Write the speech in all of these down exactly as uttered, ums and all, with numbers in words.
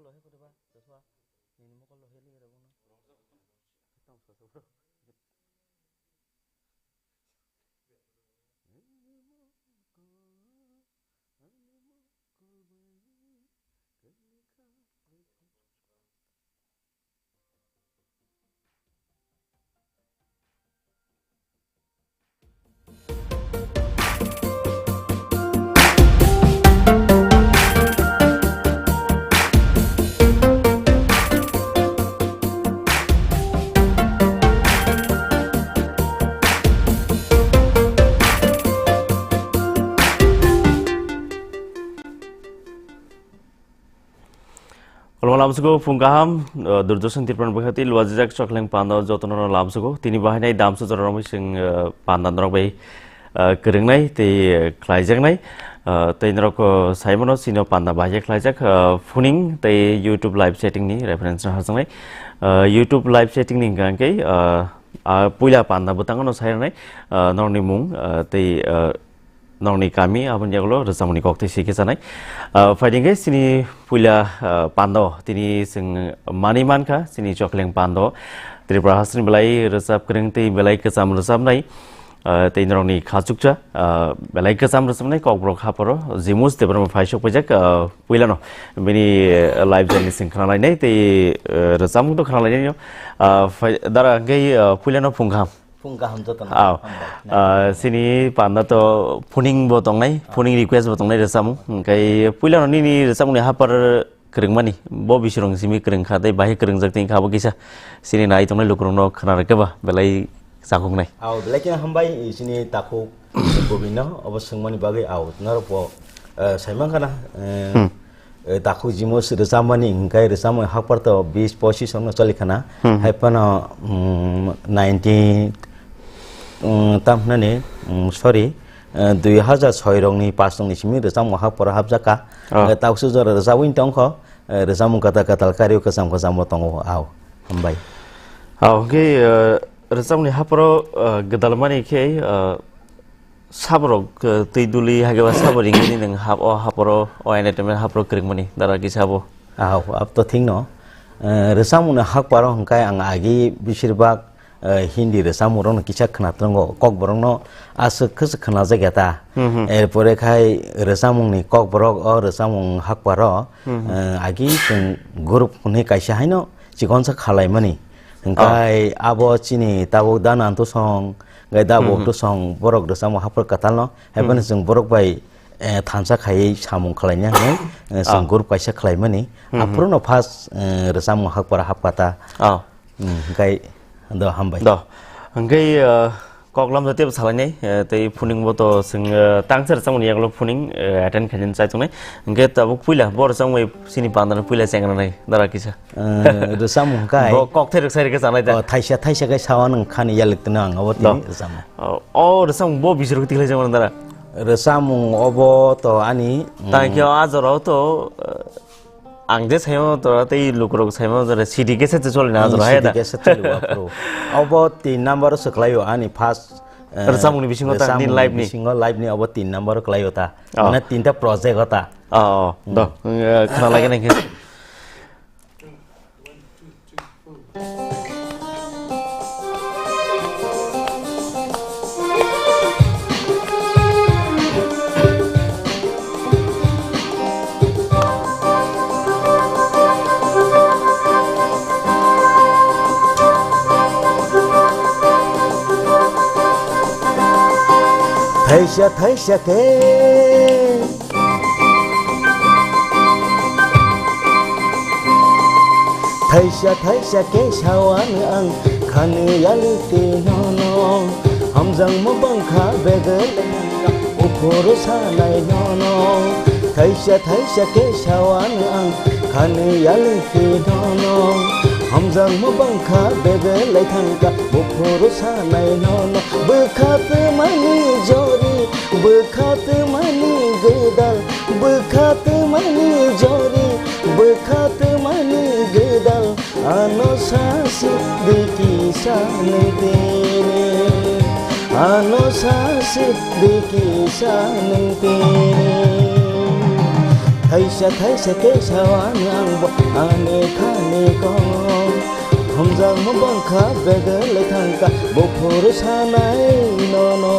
Lo he kore ba, Joshua, nini mokol lo he li re bono. Kolma lamsugo phung kaham, uh, Durjoson Tripura bwkhati luajijak chokleng panda jotono lamsugo. Tini bahainai damsu jororok sing, uh, panda norok bai, uh, kwrwngnai tei, uh, khlaijaknai. Uh, tei norok, uh, saimano sino panda bahai khlaijak, uh, phuning tei YouTube live chatting ni reference no hajaknai. Uh, YouTube live chatting ni hwnkha khe, uh, uh, puila panda bwtangno sairwnai, uh, norokni mung, uh, tei, uh, Nokni kami aboni yagulo rwchapmungni kok tei swi khe chanai. Ah, phaidi khe chini puila, ah, pando tini chwng manwi mankha, chini chokleng pando Tripura hasteni belai rwchap kwrwng tei belai kwcham rwchapnai, ah, tei norokni khachuksa, ah, belai kwcham rwchapnai Kokborok hapharo Jimus Debbarma phai sok paijak, ah, puilano bini, ah, live journey chwng khna lainai tei, ah, rwchapmung to khna lainai no. Ah, phai-, dara hwnkhe, ah, puilano phung kaham. Phung kaham jotono. Aw. Hambai. Ah, chini panda to phuning bo tongnai, phuning request bo tongnai rwchapmung. Hwnkhe puilano nini rwchapmungni haphar kwrwngmani, bo bisirong simi kwrwngkha tei bahai kwrwngjak tongkha abo kisa chini nai tongnai lukurokno khna rwkhe ba belai chakuknai. Aw, belai khe hambai chini takhuk Bobino obo swngmani bagwi aw norok bo, eh, saimankha na, eh, Hmm. Eh, takhuk Jimus rwchapmani hwnkhe rwchapmung haphar to bis pochis rokno choli khana. Hmm. Hai phano, mm, ninety, mm, tam hwnani, mm, sorry, eh, dui hajar soi rokni pas rokni simi rwchapmung haphar hapjak kha. Oh. Eh, taksu jora rwchapwi tongkho, eh, rwchapmung kwtal kwtal kariwi kwcham kwcham bo tongo. Aw, hambai. Aw, hwnkhe, eh, rwchapmungni hapharo, eh, gwdalmani khe, eh, Saborok, eh, twi duli hageba sabor ringni nwng hap-, o haporo, o entertainment haporo kwrwngmani dara kisa bo. Ah, abo to thik no. Eh, rwchapmungni hakparo hwnkhe ang agi bisirbak, eh, Hindi rwchapmungrokno kisa khwna tongo, Kokborokno aswk khe se khwnajak ya ta. Hmm, hmm. Erpore khai rwchapmungni Kokborok o rwchapmung hakparo, Hmm, hmm. eh, agi chwng group hwnwi kaisa haino chikonsa khalaimani. Hwnkhe Oh. abo chini tabuk da Nantu song, hwnkhe da Hmm, hmm. Boktu song borok rwchapmung haphar kwtalno. Haiphano Hmm. chwng borok bai, eh, thansa khaiwi samung khwlaina hwnwi, eh, chwng Oh. group kaisa khwlaimani. Hmm, hmm. Aphuru no first, eh, rwchapmung hakpara hapkha ta. Oh. Hmm, hwnkhe do hambai. Do. Hwnkhe, eh, Koklam jatiyabo salainai, eh, tei phuning bo to chwng, eh, tangsa rwchapmani yagulo phuning, eh, attend khainani chai tongnai. Hwnkhe tabuk puila bo rwchapmani chini pandano puila chengranai dara kisa. Eh, rwchapmung hwnkhe Bo kokthai rwksai rwkhe chanai da. Oh, thaisa, thaisa khe sawan wng khani yalik tino ang abo tini Do. rwchapmung. Oh, oh, rwchapmung bo bisir khe tikhlai jangmani dara. Rwchapmung obo to ani, mm, Tang khe o a jorao to, eh, Ang je saimano tora tei lukurok saimano tora C D cassette se choli na Hmm, tora hai C D da. cassette choli wa pro. Obo tin number o se kwlai o ani first, eh, Rwchapmungni bisingo ta, rwchapmungni nini live ni. bisingo live ni obo tin number o kwlai o ta. Oh. Mane tinta project o ta. Oh, oh. Hmm. Do, eh, khna lagi nang khe. Thaisa, thaisa khe. Thaisa thaisa khe sawan ang khani yalik twi nono. Hamjakma bangkha begel uphuru sanai nono. Thaisa thaisa khe sawan ang khani yalik twi nono. Hamjakma bangkha begel lai thangkha uphuru sanai nono. Bwkha twmani jori, bwkha twmani gwdal, bwkha twmani jori, bwkha twmani gwdal, ano sasi diki sanwi tini, ano sasi diki sanwi tini. Thaisa thaisa khe sao ang, ang bo ani khani kok. Hamjakma bangkha bedel thangkha buphuru sanai nono.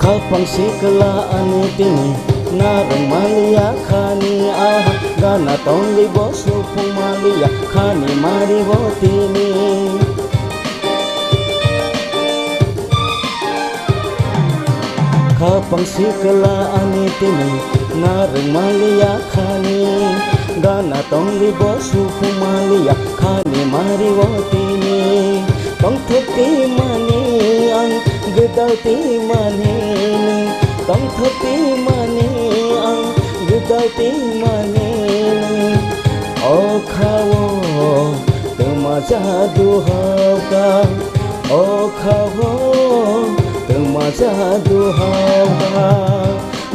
Khapang sikla ani tini, narwng maliya khani aha, gana tongwi bo supung maliya khani mari bo tini. Khapang sikla ani tini, narwng maliya khani, gana tongwi bo supung maliya khani mari bo tini. Tongthok twi mani ang gwdal twi mani nwng, tongthok twi mani ang gwdal twi mani nwng. O khao twma jadu hauka, o khao twma jadu hauka.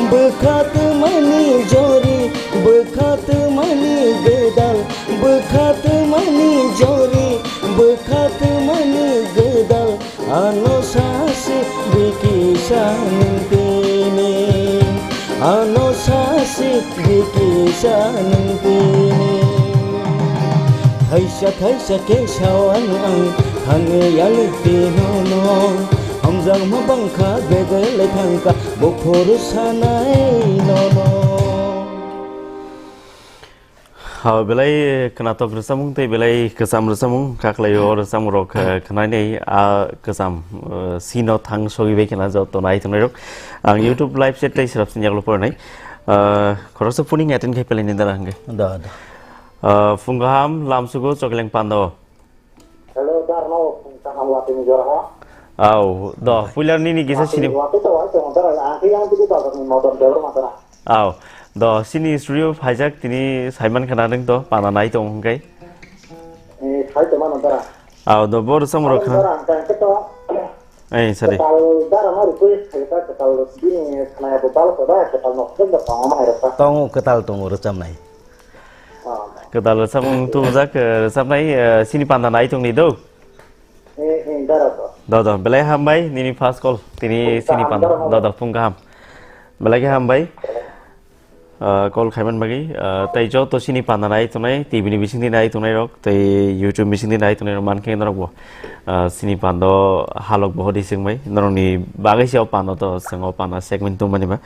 Bwkha twmani jori, bwkha twmani gwdal, bwkha twmani jori, bwkha twmani gwdal. Ano sasi bikisa nwng tini, ano sasi bikisa nwng tini. Thaisa thaisa khe sao ang ang thangwi yalik tino no. Hamjakma bangkha bedel thangkha buphuru sanai nono. Ha, belai khwnathok rwchapmung tei belai kwcham rwchapmung, khaklai o rwchapmung rok, eh, khwnai nei, ah, kwcham, eh, sino thang sogwi bai khwna joto nai tongnai rok. Ang YouTube live chat tei srap sini yaklo pornai. Ah, khoroksa phuning attend khai pelai ni dara hwnkhe. Da, da. Ah, phung kaham, lam sugo, Chokleng Pando. Hello, dar no, kaham watwi ni jora ha. Au, do, puilar nini kisa sini. Watwi to, watwi to, dar, ang khe yang tigi bazar ni modon debor matara. Au, do, sini studio phaijak tini saiman khana ring to, pana nai tong hwnkhe. Eh, sai to mano dar. Au, do, bor samro khana. Dar, ang khe to. Ei, sari. Ketal dar, ma request khai ta, ketal bini khana ya bo bal ko da, ketal no khek da, tong ma hai rok ta. Tongo, ketal tongo, rwchapnai. Kwtal rwchapmung tubujak, eh, rwchapnai, eh, sini panda nai tongni do. Eh, eh, dara to. Do, do, belai hambai, nini first call, tini sini panda. Do, do, phung kaham. Belai khe hambai. Eh, call khaiman bagwi, eh, tei joto sini panda nai tongnai, T V ni bisingni nai tongnai rok, tei YouTube bisingni nai tongnai rok, mankhe norok bo. Ah, sini pando halok bohodi singbai, norokni bagwi se o pando to swngo, panda segment tongmani ba.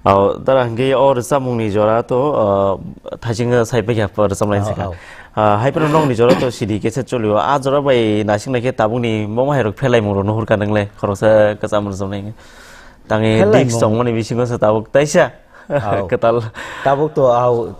Ah, dara hwnkhe o rwchapmungni jora to, ah, thaising sai paikha rwchapnai. Oh, saka. Oh. Ah, hai phano nokni jora to C D cassette cholio. A jora bai naising naikhe tabukni moma hairok phelaimung rok nuhurkha nwngle, khoroksa kwcham rwchapnai. Tangwi disc tongmani bisingo se tabuk taisa. Au. Kwtal. Tabuk to au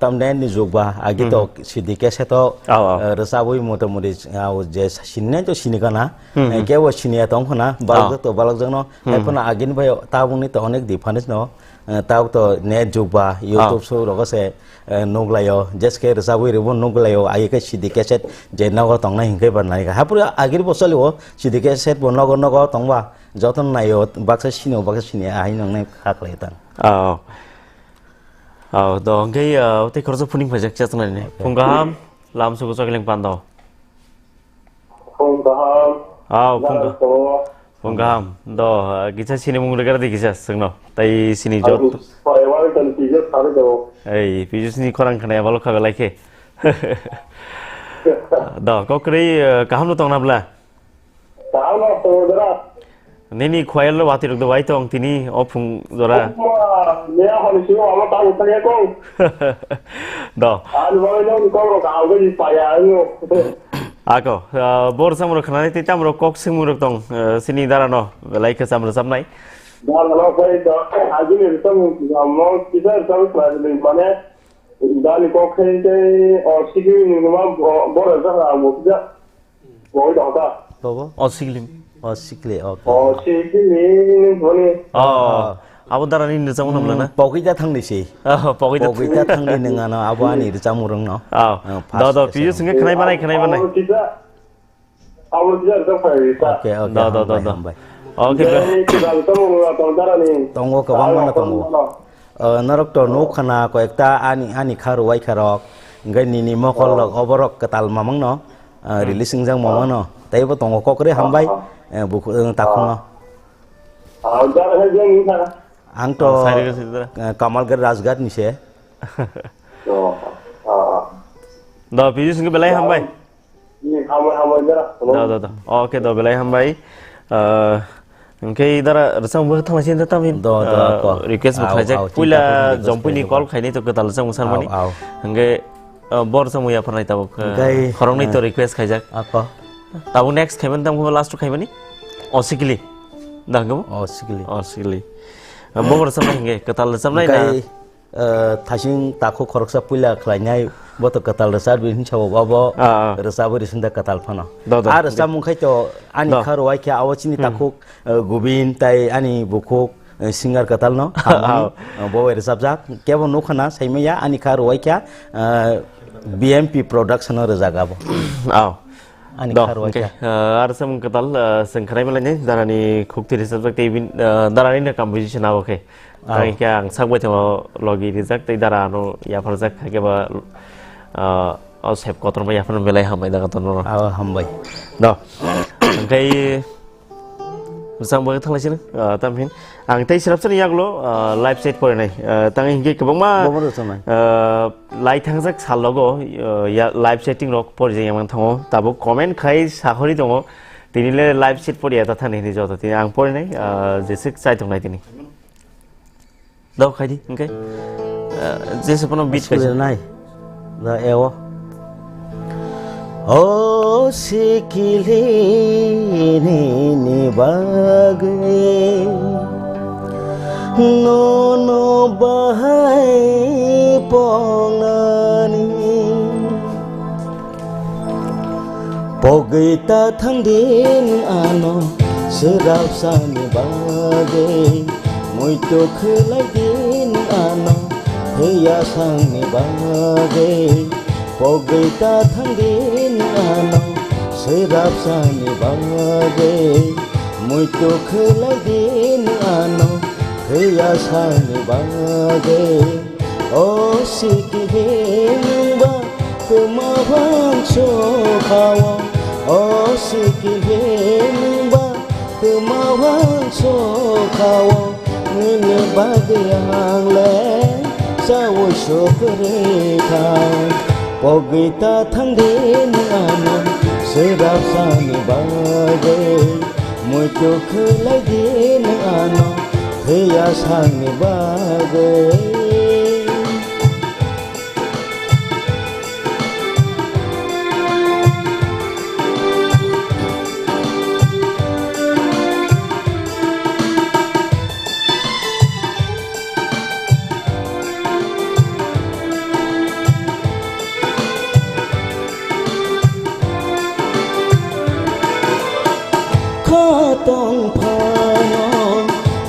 tamne ni jug ba, agi to, hmm, C D cassette to, au, au, eh, rwchabwi motamoti au je sinai to sini kana, hmm, eh, hmm, kebo siniya tong khana, balok, au, jak to balok jak no, hmm, hai phano agini bai tabuk ni to onek difference no, eh, tabuk to net jug ba, YouTube, au, so rogo se, eh, nuglaio, jeske rwchabwi rwbo nuglaio, agi khe C D cassette je nogo tongnai hinkhe ba nai kha. Hapro agini bo cholio, C D cassette bo nogo nogo tongba, joto naio, baksa sinio, baksa siniya, ahai nongnai kha khlai tang. Au. Au, do, hwnkhe, ah, tei khoroksa phuning phaijak chajaknai ni. Okay. Phung kaham, lam sugo Chokleng Pando. Phung kaham. Au, phung kaham. Phung kaham. Do, ah, kisa sini mung rwgara di kisa swngno. Tai sini jot. Ai, wal kan pijak sari do. Ei, pijak sini khorang khna ya balo kha belai khe. Do, kokrwi, ah, kaham no tongna bla? Tamo to jora. Nini khwayal lo wati rok do wai tong tini o phung jora. Kuma, ne honi sino ama ta uta ya kong. Do. Ani wai no kong ro ka uga ji pa ya no. Ako, ah, bor samro khna ti tamro kok singmung rok tong, eh, sini dara no, belai khe samro samnai. Dara no pai do, agi ni tong, mo kisa tong khna ni mane. Dani kok khai tei o sikli ni ma bo-, bora jaga ang bo kisa. Bo da da. Bobo? O sikli. O sikli, okay. O sikli ni boni. O, o. Abo dara ni nijak mano bla na? Hmm, pogwi da thang ni si. O, pogwi da. Pogwi da thang ni nang ano abo ani rijak murung no. O. O, do, do, first piyo session. Singke khnai banai, khnai banai. Abo kisa. Abo jia jok phai ta. Okay, okay, da, da, da, hambai, da. Hambai. Okay, dai, ba. Kidal tamo na tong darani. Tongo, kwbangma no tongo. Tongo. Eh, norok to nuk khana ko ekta ani, ani kha ruwai kha rok. Ngai nini mokol rok oborok kwtal mamang no. Eh, release wngjak mamang no. Tei bo tongo kokre hambai. Ah, ah. Eh, bukhu, eh, takhung no. Ah, ah, dar hai jeng ni kha. Ang to, ah, sari ka sari da. Eh, Kamalgarh Rajghat ni se. Oh, ah, ah. Da, piji singke belai hambai. Ni hambai, hambai, dara. Da, da, da. Okay, da, belai hambai. Ah, hwnkhe dara rwchapmung bo thangna sini tamo. Do, do, ah, ko. Request bo khaijak. Au, au, puila chinta khaijak, jompui ni request call bo khainai to kwtal rwchapmung sarmani. Au, au. Hwnkhe, ah, bo rwchapmung yapharnai tabuk, ah, hwnkhe, khoroknwi to, ah, request khaijak. Ako. Tabuk next khaimani tamo last khaimani. Osikili. Da hwnkhe bo? Osikili. Osikili. Ah, bo rwchapnai hwnkhe kwtal rwchapnai na? Hwnkhe, eh, thasing takhuk khoroksa puila khlainai, bo to kwtal rwchapwi hinsa bo, bo, ah, ah, rwchapwi rwsingda kwtal phano. Do, do, do. Ah, rwchapmung khai to ani kha rwai khe abo chini takhuk, eh, Gubin tai ani bukhuk, eh, singer kwtal no, ah, hamani, ah, eh, bo bai rwchapjak. Kebo nukha na saimaya ani kha rwai khe, eh, B M P production o rwjak abo. Ah. Ani do, kha rwai khe, kha. Ah, ar samung kwtal, ah, chwng khnai malainai, darani khukti rwchapjak tei bin, ah, darani no composition abo khe. Tei khe ang sak bai thango logi rijak tei dara ano yapharjak, hakhe ba, ah, o sep kotorma yaphar belai hambai da kotorma. Ah, hambai. Do. Hwnkhe rwchapmung bai thanglai sini, ah, tamhin. Ang tei sirap sani yaglo, ah, live chat porinai. Ah, tang hingke kwbangma, bo bo rwchapnai, ah, lai thangjak sal logo, ah, ya live chatting rok porijak yang thango. Tabuk comment khai sakhori tongo. Tini le live chat poriya ta thani hini joto. Tini ang porinai, ah, jesik chai tongnai tini. Dok khai di, hingke. Ah, jese pono beat khai. Nai. Da ewo. O sikili nini bagwi nono bahai pongnani. Pogwi ta thang din ano swrapsani bagwi, muitu khwlai din ano hiyasani bagwi. Pogwi ta thang din ano swrapsani bagwi, muitu khwlai din ano hiyasani bagwi. O sikili nwng ba twma wangso khawo, o sikili nwng ba twma wangso khawo, nini bagwi ang le chaui sukrwi kha. Pogwi ta thang din ano swrapsani bagwi, muitu khwlai din ano hiyasani bagwi. Kha tong phano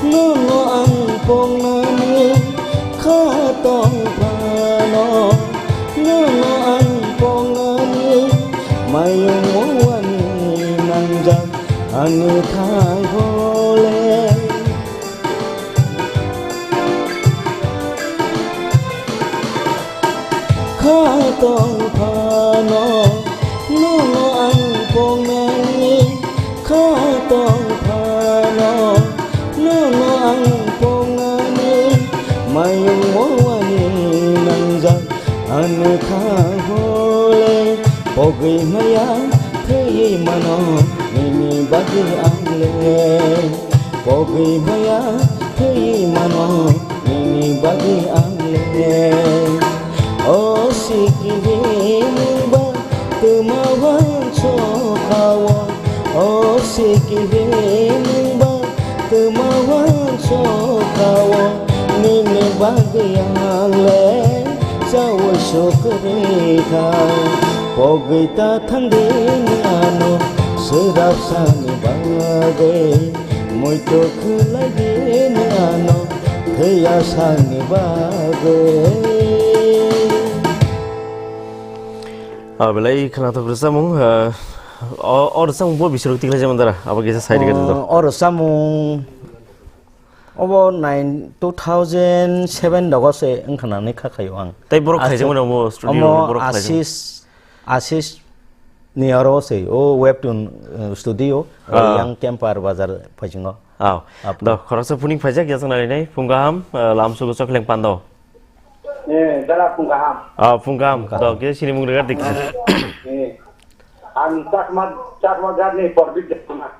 nono ang pongnani, kha tong phano nono ang pongnani, mayung wani nangjak ani thang hole. Kha tong phano nono ang pongnani, kha tong phano nono ang pongnani, mayung wani nangjak ani thang hole. Pogwi maya thwi mano nini bagwi ang le. Pogwi maya thwi mano nini bagwi ang le. O sikili nwng ba twma wangso khawo, o sikili nwng ba twma wangso khawo, nini bagwi ang le Chao sokrekha, pogwi ta thangdini ano, swrapsani bagwi, muito khwlaidini ano, thwiya sani bagwi. Ah, belai khwnathok rwchapmung, ah, o, o rwchapmung bo bisirok tikhlai jemon dara, abo kisa side gari do. O, o rwchapmung Obo nine, two thousand seven dogo se wngkha nani kha khaio ang. Tei borok Ase-, khaijak mano omo studio omo borok khaijak. Asis, Asis ni oro se o webtoon, uh, studio, Ah. Yang Kempar Bazar phaijingo. Aw. Apo. Do, khoroksa phuning phaijak ya chwng nai nai, phung kaham, uh, lamsugo chokleng pando. Eh, dara phung kaham. Ah, phung kaham. Phung kaham. Do, kisa sinimung rwgar di kisa. Eh, ang Chakma, Chakma jatni Porbit Debbarma.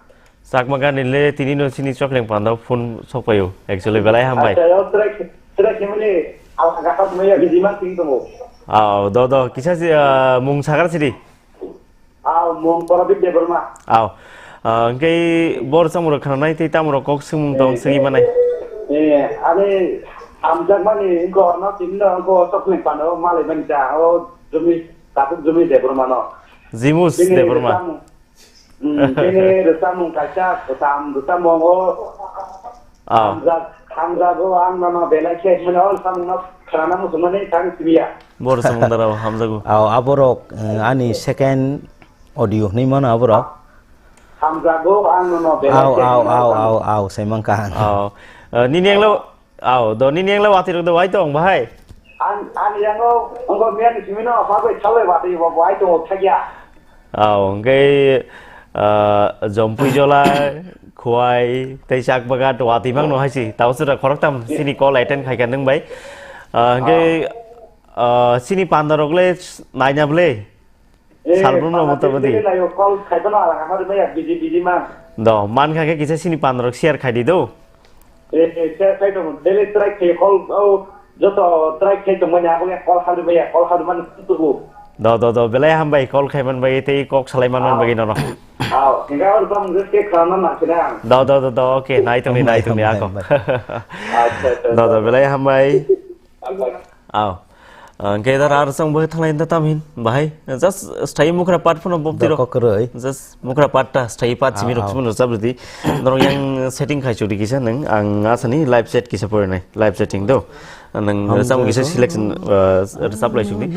Chakma gani le tini no sini chokleng panda phone sok paio. Actually belai hambai. Acha, yo, track, track ni mani, awa gata maya biji man ting tongo. Aw, do, do, kisa si, ah, mung sagar sidi. Aw, mung Prabit Debbarma. Aw. Ah, hingke bor chamung rok khananai tei tamung rok kok swngmung tong swngwi manai. Eh, ani hamjakmani wngkha no tini no wngkha chokleng panda malai mani cha, o jumi, Tatuk Jumi Debbarma no. Jimus Bini Debbarma. Rwchapmung. Hmm, bini rwchapmung kaisa kwcham rwchapmung o. Ah. Hamjak, hamjago ang nono belai khe hwnwi o samungno khwnana muchungmani tang simiya. Bo rwchapmung dara o hamjago. Aw, aborok, eh, ani second audio hwnwi mano aborok. Hamjago ang nono belai Aw, khe aw, hwnwi o aw, samung. Aw, aw, sai mankha ang. Aw. Eh, nini englo Aw, do nini engla watwi rok do wai tong bahai? An, ani yango, ongo miyan simino, pagoi thaloi watwi bo, bo ai tongo thagya. Aw, hingke, ah, Jompui Jola, Khowai, tei Chakbagat watwi mangno hai si. Tao sura khoroktam sini call attend khai kha nwng bai. Ah, hingke, ah, sini panda rok le naina ble? Eh, Salbrum no panda mota bidi. Bidi nayo, call khaibano ala hamari maya, busy, busy man. Do, man kha khe kisa sini panda rok share khai di do. Eh, eh, share khai tong, daily try khai call, oh, joto try khai tong mani, abo ya call hamari maya, call hamari man tubu. Do, do, do, belai hambai call khai man bai tei kok salai man man bai nono. Aw, hingga oro bang je ke khana na kina. Do, do, do, do, okay, nai tong ni, nai tong ni ako. Hambai, hambai. Acha, acha, do, do, acha. Belai hambai. Hambai. Aw. Ah, hingke da ar sang bo thanglai da tam hin, bahai. Just stay mukra part phano bob tiro. Doko kwrwi. Just mukra part ta stay part simi rok simi rok jabri di. Norok yang setting khai churi kisa nang ang asani live set kisa pore nai. Live setting do. Nang sam kisa selection, ah, rwchap lai churi.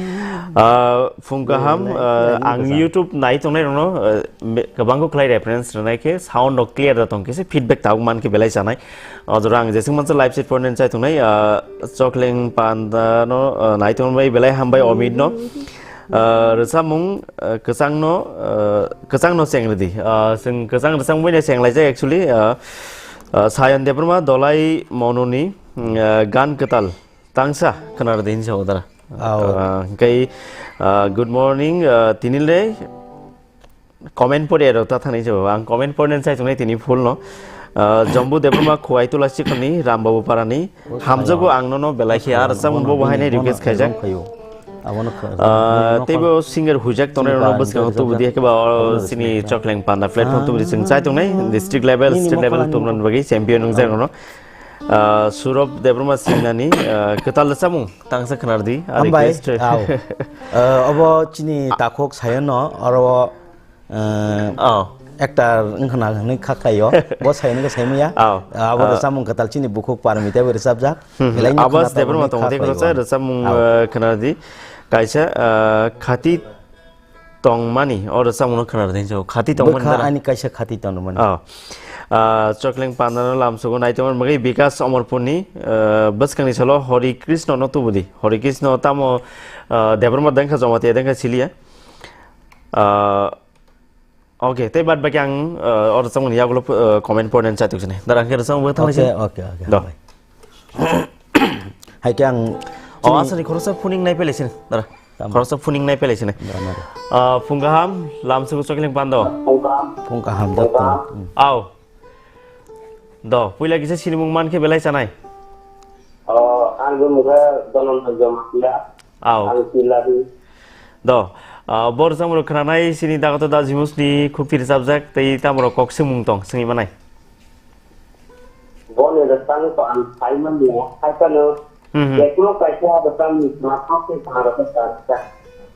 Ah, phung kaham, ah, ang YouTube nai tongnai rokno, ah, me-, kwbangko khlai reference rwnai khe sound rok clear da tong khe se feedback tabuk man khe belai chanai. O jora ang jeswk mansa live set pornen chai tongnai, ah, Chokleng Panda no, ah, nai tongbai belai hambai Omit no. Ah, rwchapmung, ah, kwchang no, ah, kwchang no cheng rwdi. Ah, chwng kwchang rwchapmung bai no cheng laijak actually, ah, ah, Sayon Debbarma Dolai Mononi, mm, ah, gan kwtal tangsa khwna rwdi hinwi sa o dara. Aw. Ah, hingke, ah, good morning, ah, tini le Comment pori ero ta thani jo. Ang comment pori nang sai tongnai tini full no. Ah, Jambu Debbarma Khowai Tula Chikhoni, Rambabu Parani, hamjago ang nono belai khe ar samung bo bahai nai request khaijak. Ah, teibo singer hujak tongnai rono bwskango tubu di khe ba o sini Chokleng Panda platform tubu di chwng chai tongnai district level, state level tumrani bagwi champion wngjak rono. Ah, Surab Debbarma Singhani, ah, kwtal rwchapmung tangsa khwnar di, ah, hambai, request. Aw. Ah, obo chini takhuk sayono, oro Eh, Oh. actor wngkhana hwnwi kha khaio. Bo sai hwnwi sai maya. Oh. Abo Ah. rwchapmung kwtal chini bukhuk Parmita bai rwchapjak. Hmm, hmm. Belai no Abbas khwnathok Debbarma hwnwi tongo kha tei khaio khoroksa ang. Rwchapmung, Oh. eh, khwna di. Kaisa, eh, khati tongmani, o rwchapmung no khwna di hinwi. Khati tongmani Bwkha dara. Ani kaisa khati tongmani. Oh. Ah, Chokleng Pandano lamsugo naitomani bagwi Bikas Omorpurni, eh, bwskangni salo Hori Krishna no tubudi. Hori Krishna tamo, eh, Debbarma dengkha Jamatia dengkha siliya. Ah, Okay, tei bad baki ang, uh, oro chongmani yagulo, uh, comment point and chaitok sini. Dara, ang khe rwchapmung bo thanglaisi. Okay, okay, okay. Do. Hai khe ang Oh, chini asani khoroksa phuning nai pele sini. Dara. Tamo. Khoroksa phuning nai pele sini. Dara, dara. Uh, phung kaham, lamsugo Chokleng Pando. Phung kaham, phung kaham. Aw. Do, puila kisa sinimung man khe belai chanai. Oh, ang bo mukha Dhananjay Jamatia. Aw. Ang Pilari. Do, ah, bor chamung rok khwnanai sini dagoto da jimusni khukti rwchapjak tei tamo rok kok swngmung tong swngwi manai. Boni rwchapmung to ang sai manya, hai phano Hmm, hmm. Jekuno kaisa bwsakni sima thok se sima rok khe sa rwkha.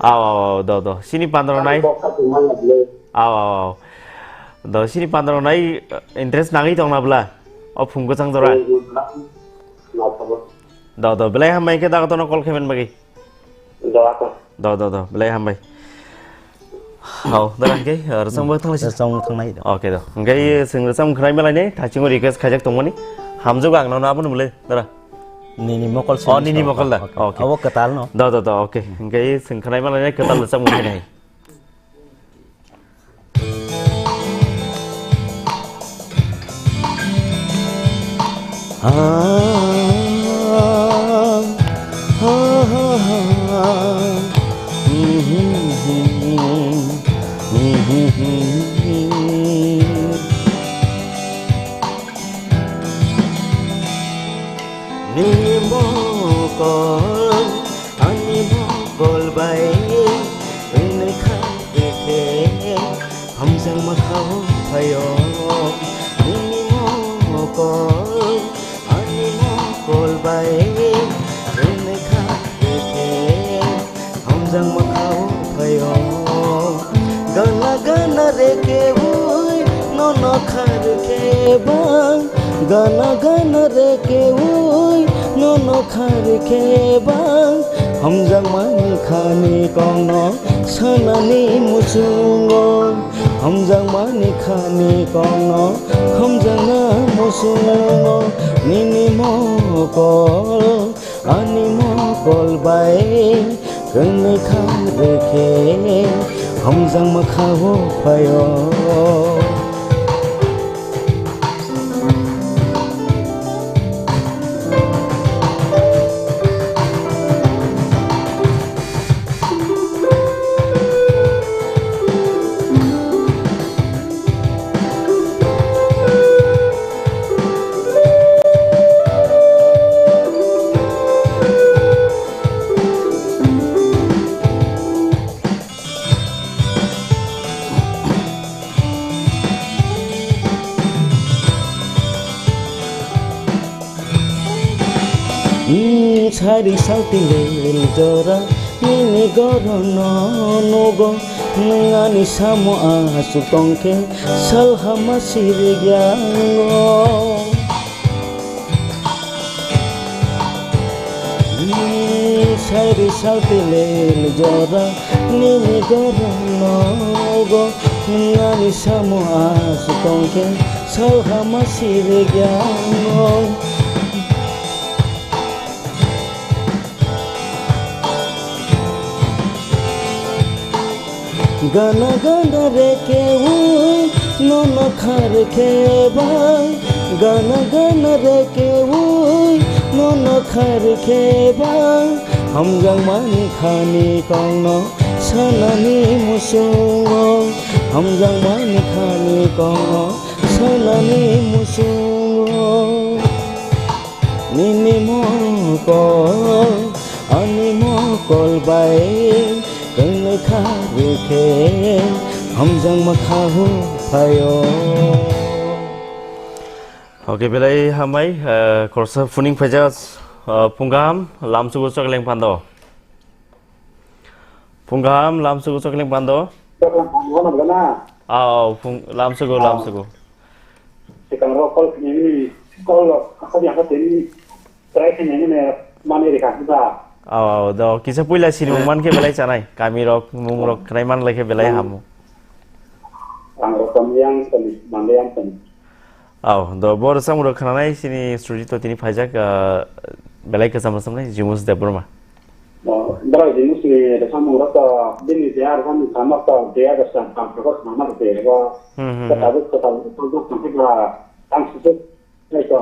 Aw, aw, aw, do, do. Sini pandro nai. Ani kok sa tongma ya ble. Aw, aw, aw. Do, sini pandro nai, eh, interest nangwi tong na bla? O phung kwchang jora. Hmm, hmm, hmm. Do, do, belai hambai khe dago tono call khe men bagwi. Do, ako. Do, do, do, belai hambai. Hao, dara, hingke, uh, rwchapmung thanglai si. Rwchapmung thanglai do. Okay, do. Hingke, chwng rwchapmung khwnai malai ni, thaichungo request khaijak tongmani. Hamjago ang nono abono bwle, dara. Nini mokol. Oh, sini nini so. Mokol da. Okay, okay. Okay. Abo kwtal no. Do, do, do, okay. Hingke, chwng khwnai malai ni, kwtal rwchapmung khainai. Nini mokol, ani mokol bai, wngwi kha khe, hamjakma kha o phaio. Nini mokol, ani mokol bai, wngwi kha khe, hamjakma kha o phaio. Gana gana reke ui, nono kha rwkhe bang. Gana gana reke ui, nono kha rwkhe bang. Hamjakmani khani kokno sanani muchungo. Hamjakmani khani kokno, hamjakna muchungo. Nini mokol, ani mokol bai, kwngwi kha rwkhe, hamjakma kha o phaio. Hmm, sari salti lel jora, nini gorono nugo, nwng ani samo aswk tongkhe, salhama sirigyango. Hmm, sari salti lel jora, nini gorono nugo, nwng ani samo aswk tongkhe, salhama sirigyango. Gana gana reke ui, nono kha rwkhe bang. Gana gana reke ui, nono kha rwkhe bang. Hamjakmani khani kokno sanani muchungo. Hamjakmani khani kokno sanani muchungo. Nini mokol, ani mokol bai, kwngwi kha rwkhe, hamjakma kha o phaio. Okay, belai hambai, eh, khoroksa phuning phaijak, eh, phung kaham, lamsugo chokleng pando. Phung kaham, lamsugo chokleng pando. Chokleng pando na bwla na? Aw, phung, lamsugo, aw, lamsugo. Swkang rok call khainani, call rok, kha yang kha tini try khainani ne mani rikha kha. Aw, aw, do, kisa puila sinimung man khe belai chanai. Kami rok, mung rok, khnai man lai khe belai hamu. Ang rok kam yang sani, man yang sani. Aw, do bo rwchapmung rok khnanai chini studio to tini phaijak, ah, belai kwcham rwchapnai Jimus Debbarma. O, borok Jimus ni rwchapmung rok to bini je ar rwchapmung khamak to je ar rwchapmung khamak to je bo. Hmm, hmm, hmm. Kwtal, kwtal, kwtal, kwtal, kwtal, tang sisuk nai to.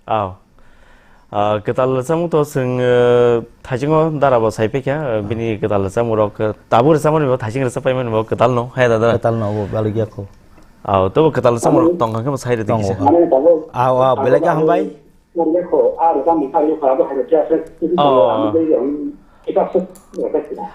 Aw. Ah, kwtal rwchapmung to chwng, eh, thaisingo dara bo sai paikha, eh, bini kwtal rwchapmung rok, eh, tabuk rwchapmani bo thaising rwchap paimani bo kwtal no, hai da dara? Kwtal no, bo balwk ya kho. Aw, tobo kwtal rwchapmung rok tong kha khe bo sai rwdi kisa. Aw, aw, belai kha hambai. Oh.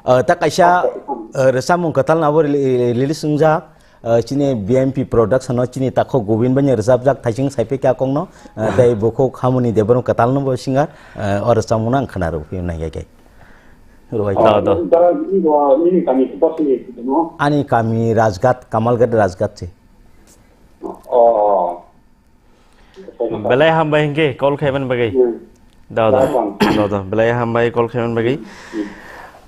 Eh, ta kaisa, eh, rwchapmung kwtal no abo rili-, release wngjak. Ah, chini B M P production no chini takhuk Govind bai ni rwchapjak Thaising Saipikya kok no, ah, tei bukhuk Hamoni Debbarma kwtal no bo singer, ah, o rwchapmung no ang khwna rw phiyong nai khe. Rwai. Oh, do, do. Dara, nini, nini kami bosni no? Ani kami Rajghat, Kamalghat Rajghat se. Oh. Belai hambai hingke call khaiman bagwi. Hmm. Da, da. Welcome. Da, da. Belai hambai call khaiman bagwi. Hmm.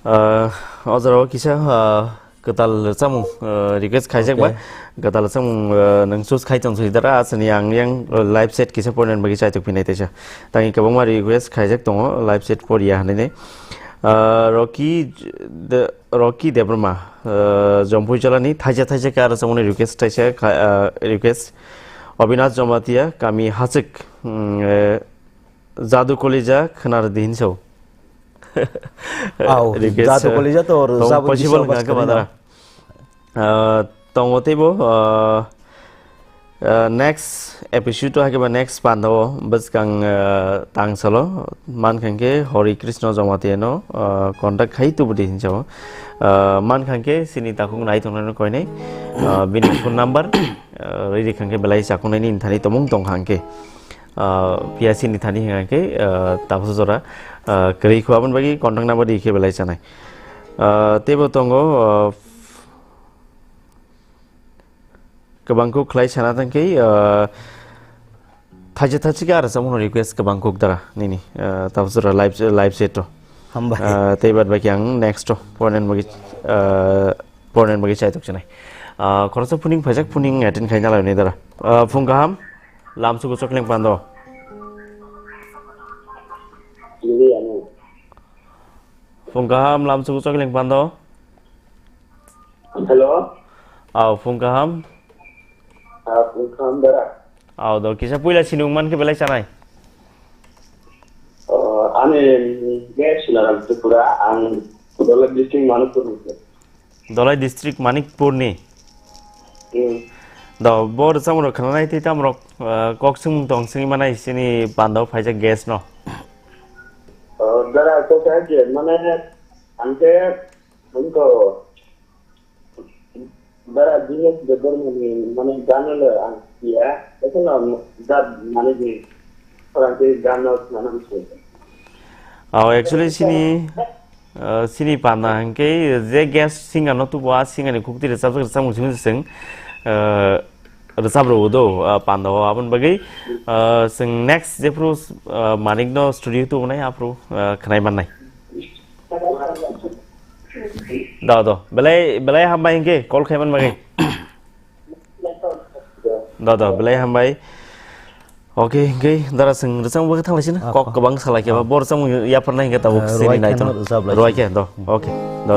Ah, o jora o kisa, ah, kwtal rwchapmung, ah, request khaijak ba. Okay. Kwtal rwchapmung, ah, nwng choose khai tong sui dara, aswni ang yang, ah, live set kisa pornani bagwi chaitok phinai teisa. Tangwi kwbangma request khaijak tongo, live set poriya hinwi. Ah, Rocky de-, Rocky Debbarma, ah, Jompui Jolani, thaisa thaisa khe aro samani request thaisa kha-, ah, request. Obinath Jamatia, kami Hachik, mm, eh, Jadu Kolija, khwnar dihin so. Au, request, Jadu eh, Kolija to tong Jadu possible Kolija hwnkha khe bas badara. Ah, tongo teibo, ah, ah, next episode o haikhe ba next panda o bwskang, ah, tang salo mankha khe Hori Krishna Jamatia no, ah, contact khai tubudi hinjao. Ah, mankha khe sini takhuk nai tongnai no koinai, ah, bini phone number, ah, riri kha khe belai chakung nai ni thani tomung tong kha khe. Ah, P I C ni thani hingkha khe, ah, tabuksa jora, ah, kwrwi kho aboni bagwi contact number rikhe belai chanai. Ah, teibo tongo, ah, kwbang kuk khlai sana thangkhe, ah, thaisa thaisa khe aro samung request kwbang kuk dara nini, ah, tabuksa jora live, live set o. Hambai. Ah, tei bad baki ang next o pornani bagwi, ah, pornani bagwi chaitok chinai. Ah, khoroksa phuning phaijak phuning attend khai nalai nai dara. Ah, phung kaham. Lamsugo chokling pando. Nini ano. Phung kaham lamsugo chokling pando. Hello. Aw, phung kaham. Ah, phung kaham dara. Aw, do kisa puila sinung man khe belai chanai. Oh, ani name Sunaram Tripura, ang Dholai district Manikpur ni. Dholai district Manikpur ni. Hmm. Do, bo rwchapmung rok khwnanai tei tamo rok, ah, kok swngmung tong swngwi manai sini panda o phaijak guest no. Oh, dara kok hai je, mane, ang khe, ang khe, dara Dinesh Debbarma ni, mane, gana le ang siya, ekhono da, mane, je, orang ke gana mana se. Oh, actually, sini, ah, sini panda hingke je guest singer no tubu, a singer ni khukti rwchapjak rwchapmung simi se chwng, ah, rwchap rw do, ah, panda o aboni bagwi, ah, chwng next jephru, ah, Manik no studio tubunai aphru, ah, khwnai mannai. Do, do. Belai, belai hambai hingke call khaiman bagwi. Do, do, belai hambai. Okay, hingke dara chwng rwchapmung bagwi thanglaisina. Ah, kok kwbang salai khe ba. Ah. Bo rwchapmung yapharna hingke tabuk Ah, sini ruai nai kheno to. Rwchap lai. Ruai khe, do. Hmm. Okay, do.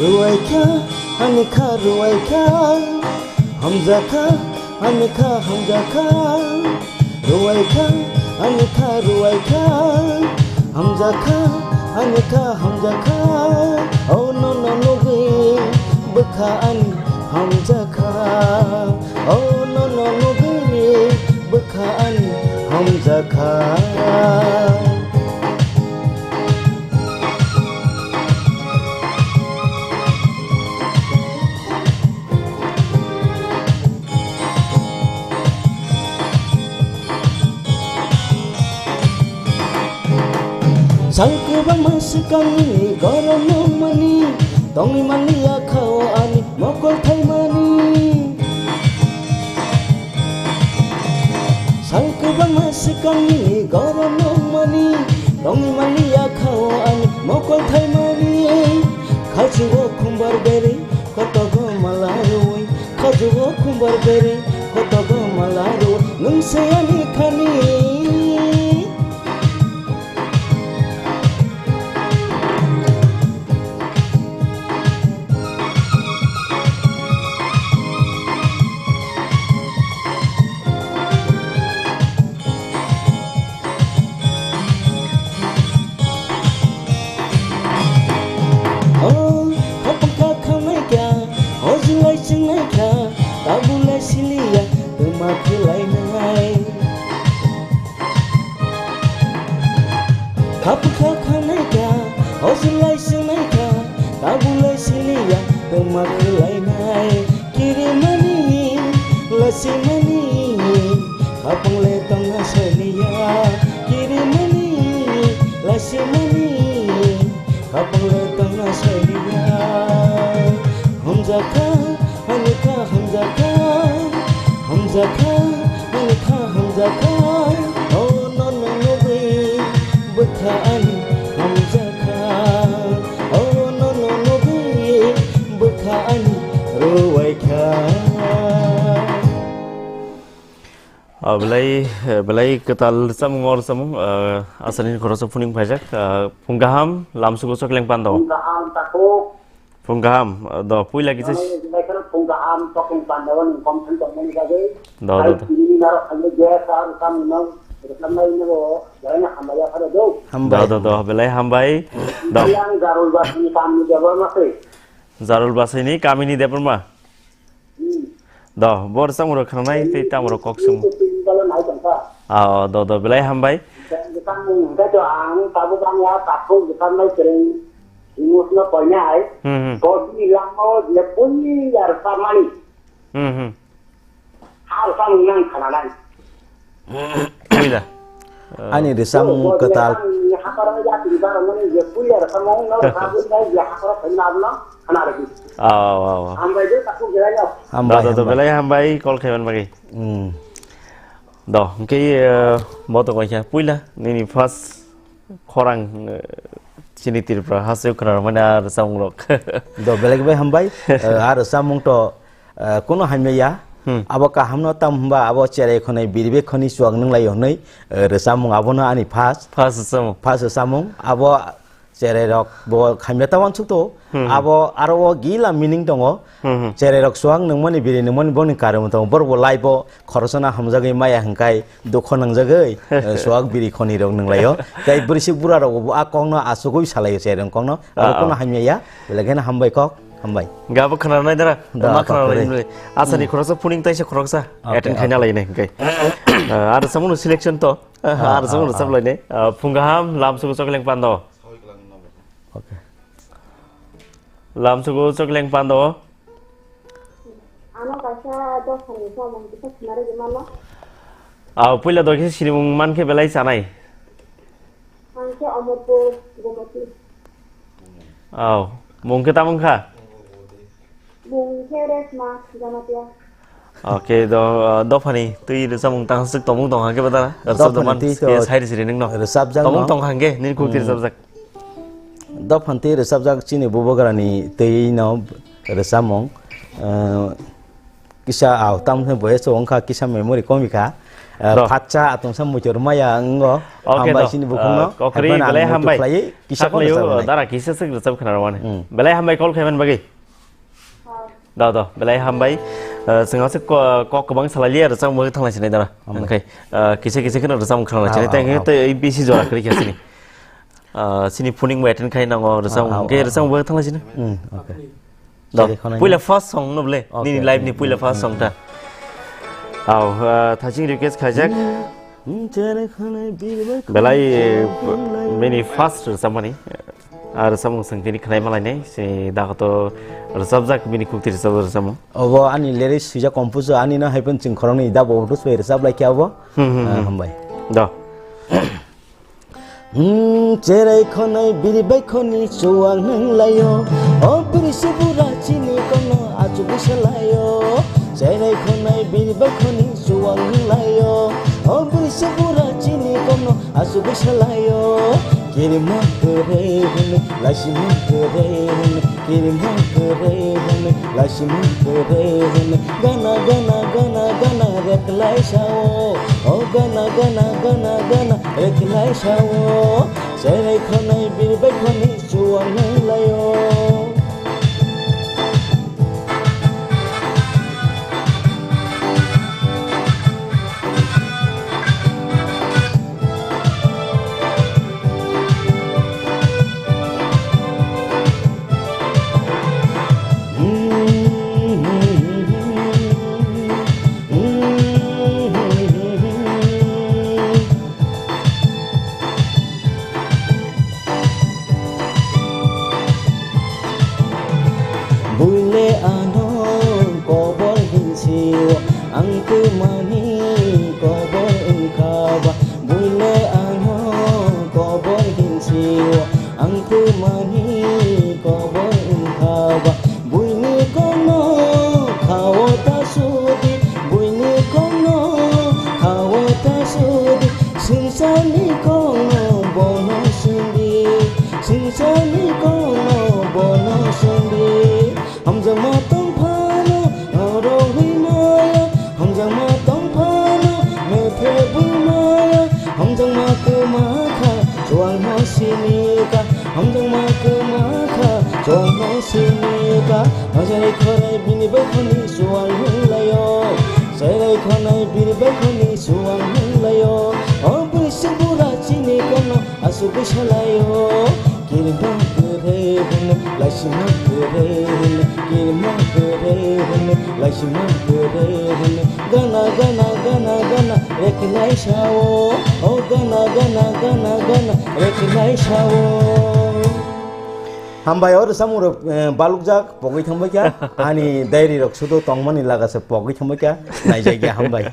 Ruaikha, ani kha ruaikha, hamjakha, ani kha hamjakha. Ruaikha, ani kha ruaikha, hamjakha, ani kha hamjakha. O nono nugwi bwkha ani hamjakha. O nono nugwi bwkha ani hamjakha. Sal kwbangma swkangni goron nungmani, tongwi manliya kha o ani mokol thaimani. Sal kwbangma swkangni goron nungmani, tongwi manliya kha o ani mokol thaimani. Khajugo khumbar beri, kotogo mala rwi, khajugo khumbar beri, kotogo mala rwi, nwng se ani khani. Tongma khwlainai kirimani, lasimani, khapang le tongna saliya, kirimani, lasimani, khapang le tongna saliya. Hamjakha, hanikha, hamjakha, hamjakha, hanikha, hamjakha, oh, no, no, no, babe. Bwkha ani hamjakha, oh, no, no, no, babe, bwkha ani ruwaikha. Ah, belai, eh, belai kwtal rwchapmung, o rwchapmung, eh, aswkni khoroksa phuning phaijak, eh, phung kaham, lamsugo chokleng pando. Phung kaham, takhuk. Phung kaham, do, puila kisa. Ani jilai kheno phung kaham, tokni pandao ni kom thang tongmani bagwi. Do, do, do. Tini narok khayo gas ar kam no, kam nai no, belai no hambai ya phare do. Hambai. Do, do, do, belai hambai. Do. Yang Jarul Basini kam ni jabor ma se. Jarul Basini kamini Debbarma. Hmm. Do, bor samuro khanai tei tamuro kok sum. Tini kalo nai tongkha. Ah, do, do, belai hambai. Tang mung hingka to ang tabuk ang ya takhuk jikam nai kereng. Emotional point hai. Hmm, hmm. Bosni langmao je puila rwchapmani. Hmm, hmm. Ha rwchapmung nang khananai. Puila. Ani rwchapmung kwtal. Hakoro ya tini baromani je puila rwchapmung no rwchapmung nai je hakoro khaina abno khana rwdi. Aw, aw, aw. Hambai je takhuk jelaino. Hambai, da, da, da, hambai. Belai hambai call khaiman bagwi. Hmm. Do, hwnkhe, eh, bo to kaisa puila nini first khorang, eh, chini Tripura hasteo khwnarwmani a rwchapmungrok. Do, belai bai hambai. Eh, a rwchapmung to, eh, kunu hamya ya. Hmm. Abo kahamno tam hwnba abo cherai khonai biribe khoni chuak nwnglai hwnwi, eh, rwchapmung abono ani first. First rwchapmung. First rwchapmung. Abo cherai rok bo khamya ta uansuk to. Hmm. Abo aro o gila meaning tongo. Hmm, hmm. Cherai rok chuak nungmani biri nungmani boni karwi tongo. Borok bo life o khoroksa no hamjagwi maya hwnkhe dukho nangjagwi, eh, chuak biri khoni rok nunglaio. Tei bwrwisik bura rok bo a kok no achugwi salaio cherai rok kok no. Abo ah, kok no ah, hamya ya. Belai kheno hambai kok, hambai. Gabo khwnarnai dara. Da, ma kok khwnarnai kwrwi. Asani hmm, khoroksa phuning taisa khoroksa. Okay, attend khaina okay, lainai hwnkhe. Eh, aro samuno selection to. Ah, aro samuno ah, sab ah, lainai. Eh, phung kaham, lamsugo chokleng pando. Okay. Lamsugo chokleng pando. Ano kaisa dophani samung kisa khna rwgwi mano. Ah, puila do khe sinimung man khe belai chanai. Ang khe Omorpur, Gomoti. Aw, mung khe tamo wngkha? Mung khe Reshma Jamatia. Okay, do, uh, dophani twi rwchapmung tang swk tongmung tong hangke bada? Dophani twi to rwchapjak no. Tongmung tong hangke nini kukti hmm, rwchapjak. Dophani twi rwchapjak chini bubagrani twi no rwchapmung, uh, kisa aw tam se boyes wngkha kisa memory komi kha. Uh, do. Phatsa atungsa muitor maya wngo. Okay, hambai do. Chini bukhung no. Uh, kokri, haibano belai ang muitu hambai. Khlai kisa kono rwchapnai. Dara kisa swk rwchap khna rwmani. Hmm. Belai hambai call khaiman bagwi. Da, da, belai hambai. Eh, chwng aswk ko-, kok kwbang salai liya, rwchapmung bagwi thanglai sinai dara. Hambai. Hwnkhe, eh, kisa kisa kheno rwchapmung khwlanglaisini. Ah, tei ah, hwnkhe ah, tei bisi jora kwrwi kha sini. Ah, sini phuning bai attend khai nango, rwchapmung, ah, ah, hwnkhe ah, rwchapmung bagwi thanglai sini. Hmm, okay. Da, puila first song no ble, okay, nini live ni puila first song ta. Aw, ah, thaching request khaijak. Belai, eh, bini first rwchapmani, ah, rwchapmung chwng tini khwnai malainai, se dakoto rwchapjak bini kukti rwchapjak rwchapmung. Obo ani lyrics swijak composer ani no hai phano chwng khoroknwi da bo photo sbai rwchap lai khe abo. Hmm, hmm, ah, hmm. Hambai. Do. Hmm, cherai khonai biri bai khoni chuwang nang laio. O biri se bura chini kono achugwi salaio. Cherai khonai biri bai khoni chuwang nang laio. O biri se bura chini kono achugwi salaio. Kirima kwrwi hwnwi, laisima kwrwi hwnwi, kirima kwrwi hwnwi, laisima kwrwi hwnwi. Gana, gana, gana, gana reklai sao. O gana, gana, gana, gana reklai sao. Cherai khonai biri bai khoni chuwang nang laio. Buile ano kobor hinsio, ang twmani kobor wngkha ba. Buile ano kobor hinsio, ang twmani kobor wngkha ba. Buini kokno khao ta sudi, buini kokno khao ta sudi. Singsani kokno bono sindi, singsani kokno bono sindi. Hamjakma tongphano norok rimaya, hamjakma tongphano mephe bumaya, hamjakma kwmakha chuwangno sinika, hamjakma kwmakha chuwangno sinika. Hajarai khorai bini bai khani chuwang hwnlaio, chairai khonai bini bai khani chuwang hwnlaio. O bwswk bura chini kokno asugwi salaio. Kirima kwrwi hwnwi, laisima kwrwi hwnwi, kirima kwrwi hwnwi, laisima kwrwi hwnwi. Gana, gana, gana, gana, rekhlai sao. O gana, gana, gana, gana, rekhlai sao. Hambai, o rwchapmung rok, eh, balukjak pogwi thangbai kha. Ani diary rok sudo tongmani laga se pogwi thangbai kha. Naijak ya, hambai.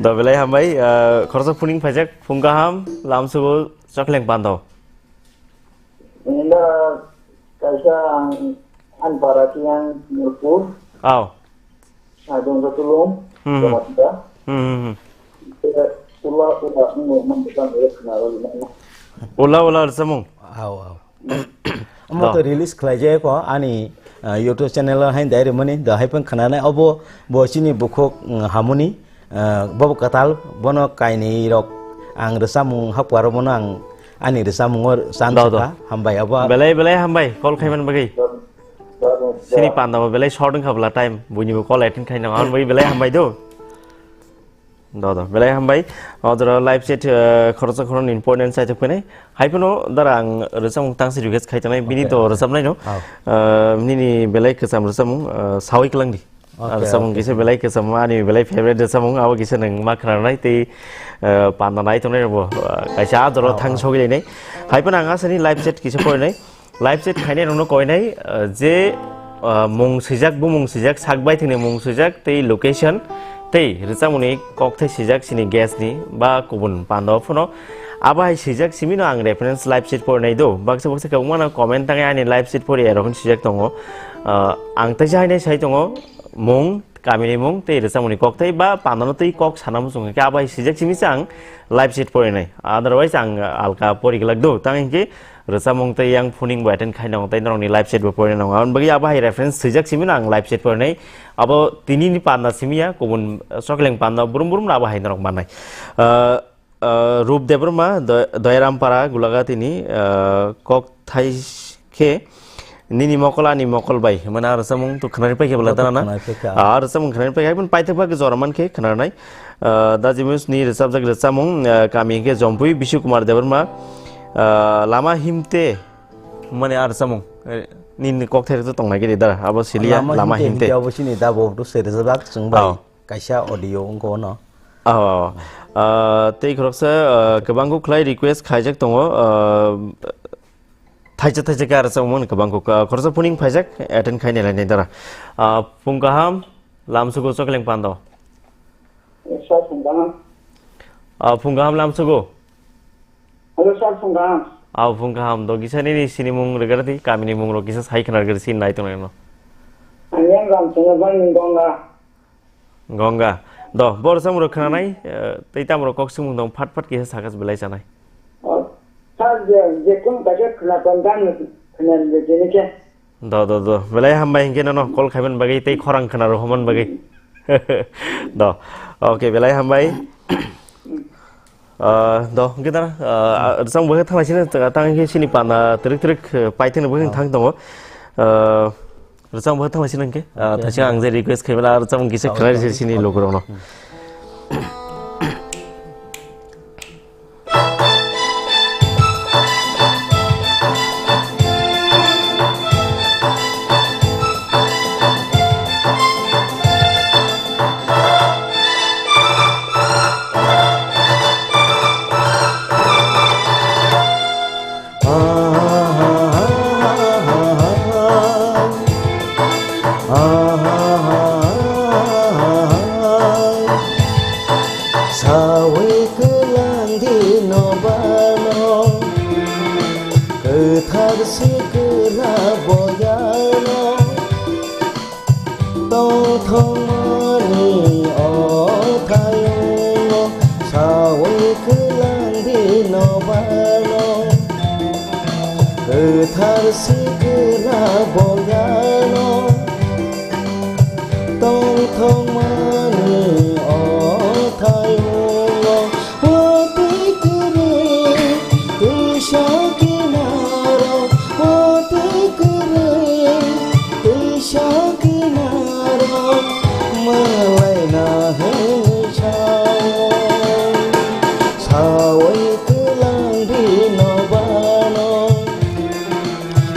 Do belai hambai, eh, khoroksa phuning phaijak, phung kaham, lamsugo, Chokleng Pando. Nda kaisa ang ani para kiyang Nurpur. Aw. Adong Tulung. Hmm, hmm. Jamatda. Hmm, hmm, hmm. Ula, ula, ula, ula, ula, ula, ula, ula. Ula, ula, rwchapmung. Aw, aw. Omo to release khlai jaya ko ani, ah, YouTube channel o hain dai rimani, do hai phang khna nai obo bo chini bukhuk, mm, hamuni, ah, bobo kwtal bono kainwi rok ang rwchapmung hapkaro bono ang ani rwchapmungo chan Do, do. Sakha, hambai abo. Belai, belai hambai, call khaiman bagwi. Sini panda bo belai short wngkha bwla time, buini bo call attend khaina, ang bagwi belai hambai do. Do, do, belai hambai. O jora live chat, eh, khoroksa khoroknwi important sai thokphainai. Hai phano dara ang rwchapmung tangsi request khai tongnai, bini Okay, to okay. Rwchapnai no. Oh. Eh, nini belai kwcham rwchapmung, eh, sawi kwlangdi. Okay, ah, rwchapmung okay. Kisa belai kwcham, ani belai favorite rwchapmung, abo kisa nwng ma khwnanai tei, eh, panda nai tongnai rokbo, eh, kaisa ah jora Oh, thang oh. Sogwi lainai. Hai phano ang asani live chat kisa porinai. Live chat khainai rokno koinai, uh, je, uh, mung swijak, bumung swijak, sak baithangni mung swijak, tei location, tei rwchapmungni kokthai swijak chini guest ni ba kubun panda o phano. Abo hai swijak simi no ang reference live chat porinai do. Baksa baksa kwbangma no comment tangwi ani live chat pori erok hin swijak tongo. Uh, ang teisa hainai sai tongo, mung, kamini mung, tei rwchapmungni kokthai ba pandano tei kok sana muchung khe abo hai swijak simi se ang live chat porinai. Otherwise ang alka pori glak do. Tang hinkhe rwchapmung tei yang phuning bo attend khaina tei norokni live chat bo porinai nango. Aboni bagwi abo hai reference swijak simi no ang live chat porinai. Abo tini ni panda simi ya, kubun, uh, Chokleng panda brum brum no abo hai norok mannai. Uh, uh, Rup Debbarma, Doy-, Doyaram Para, Gulaga tini, uh, kokthai khe nini mokol ani mokol bai hwnmani ah rwchapmung to khwnani paikha bwla dana na? Khwnani paikha. Ah, rwchapmung khwnani paikha, hai phano paithak bagwi jora mankhe khwnanai. Ah, Da Jimus ni rwchapjak rwchapmung, ah, kami hinkhe Jompui Bishu Kumar Debbarma, ah, Lama Himte hwnmani ah rwchapmung, eh, nini kokthai rwchap tongnai khe dara, abo siliya, Lama Himte. Himte hinkhe abo chini da bo to se rwchapjak chwng bai. Oh. Kaisa audio wngkha ono. Oh, oh, oh. Ah, tei khoroksa, ah, kwbangkuk khlai request khaijak tongo, ah, thaisa thaisa khe ah rwchapmung kwbangkuk, ah, khoroksa phuning phaijak attend khainai lainai dara. Ah, phung kaham, lamsugo Chokleng pando. Sir, phung kaham. Ah, phung kaham lamsugo. Hello, sir, phung kaham. Ah, phung kaham, do kisa nini sinimung rwgwrdi, kamini mung rok kisa sai khwna rwgwrdi, sini nai tongnai no. Ang yang Ramchungo, bang ni Ganga. Ganga. Do, bo rwchapmung rok khwnanai, eh, tei tamo rok kok swngmung dong, phat phat kisa sakha belai chanai. O, sir, je, je kun kaisa khwna tong dan khwna je jeni khe. Do, do, do. Belai hambai hinkhe nono call khaiman bagwi tei khorang khwna rohorman bagwi. Do. Okay, belai hambai. Ah, do, hinkhe da, ah, rwchapmung bo khe thangnaisino, tang hinkhe chini panda twrwk twrwk, eh, paithakni bo khe thang tongo. Ah, Rwchapmung bo thanglaisino hinkhe. Ah, okay, thaisa okay. Ang je request khaimani, ah, rwchapmung kisa khwnari se chini logorokno. Hmm. Thongmani o thayungo sawi kwlangdi nobano, kwthar sikla boyano. Tongthokmani o thayungo watwi kwrwi twisa kinaro, watwi kwrwi twisa kinaro mwlaina hwnwi sao. Sawi kwlangdi nobano,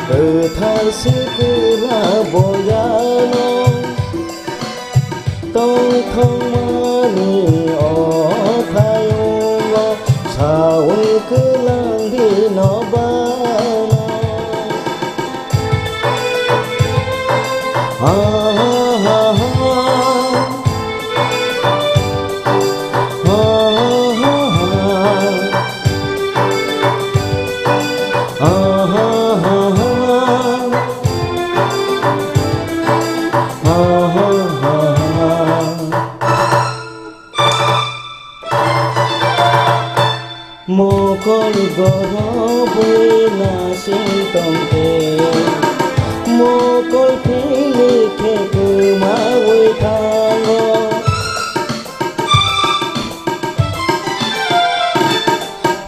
kwthar sikla boyano. Tongthokmani o thayungo sawi kwlangdi nobano. Ha, ha, ha, ha. Ha, ha, ha, ha. Ha, ha, ha, ha. Ha, ha, ha, ha. Mokol gorobwi nasing tongkhe, mokol phili khe kwmawi thango.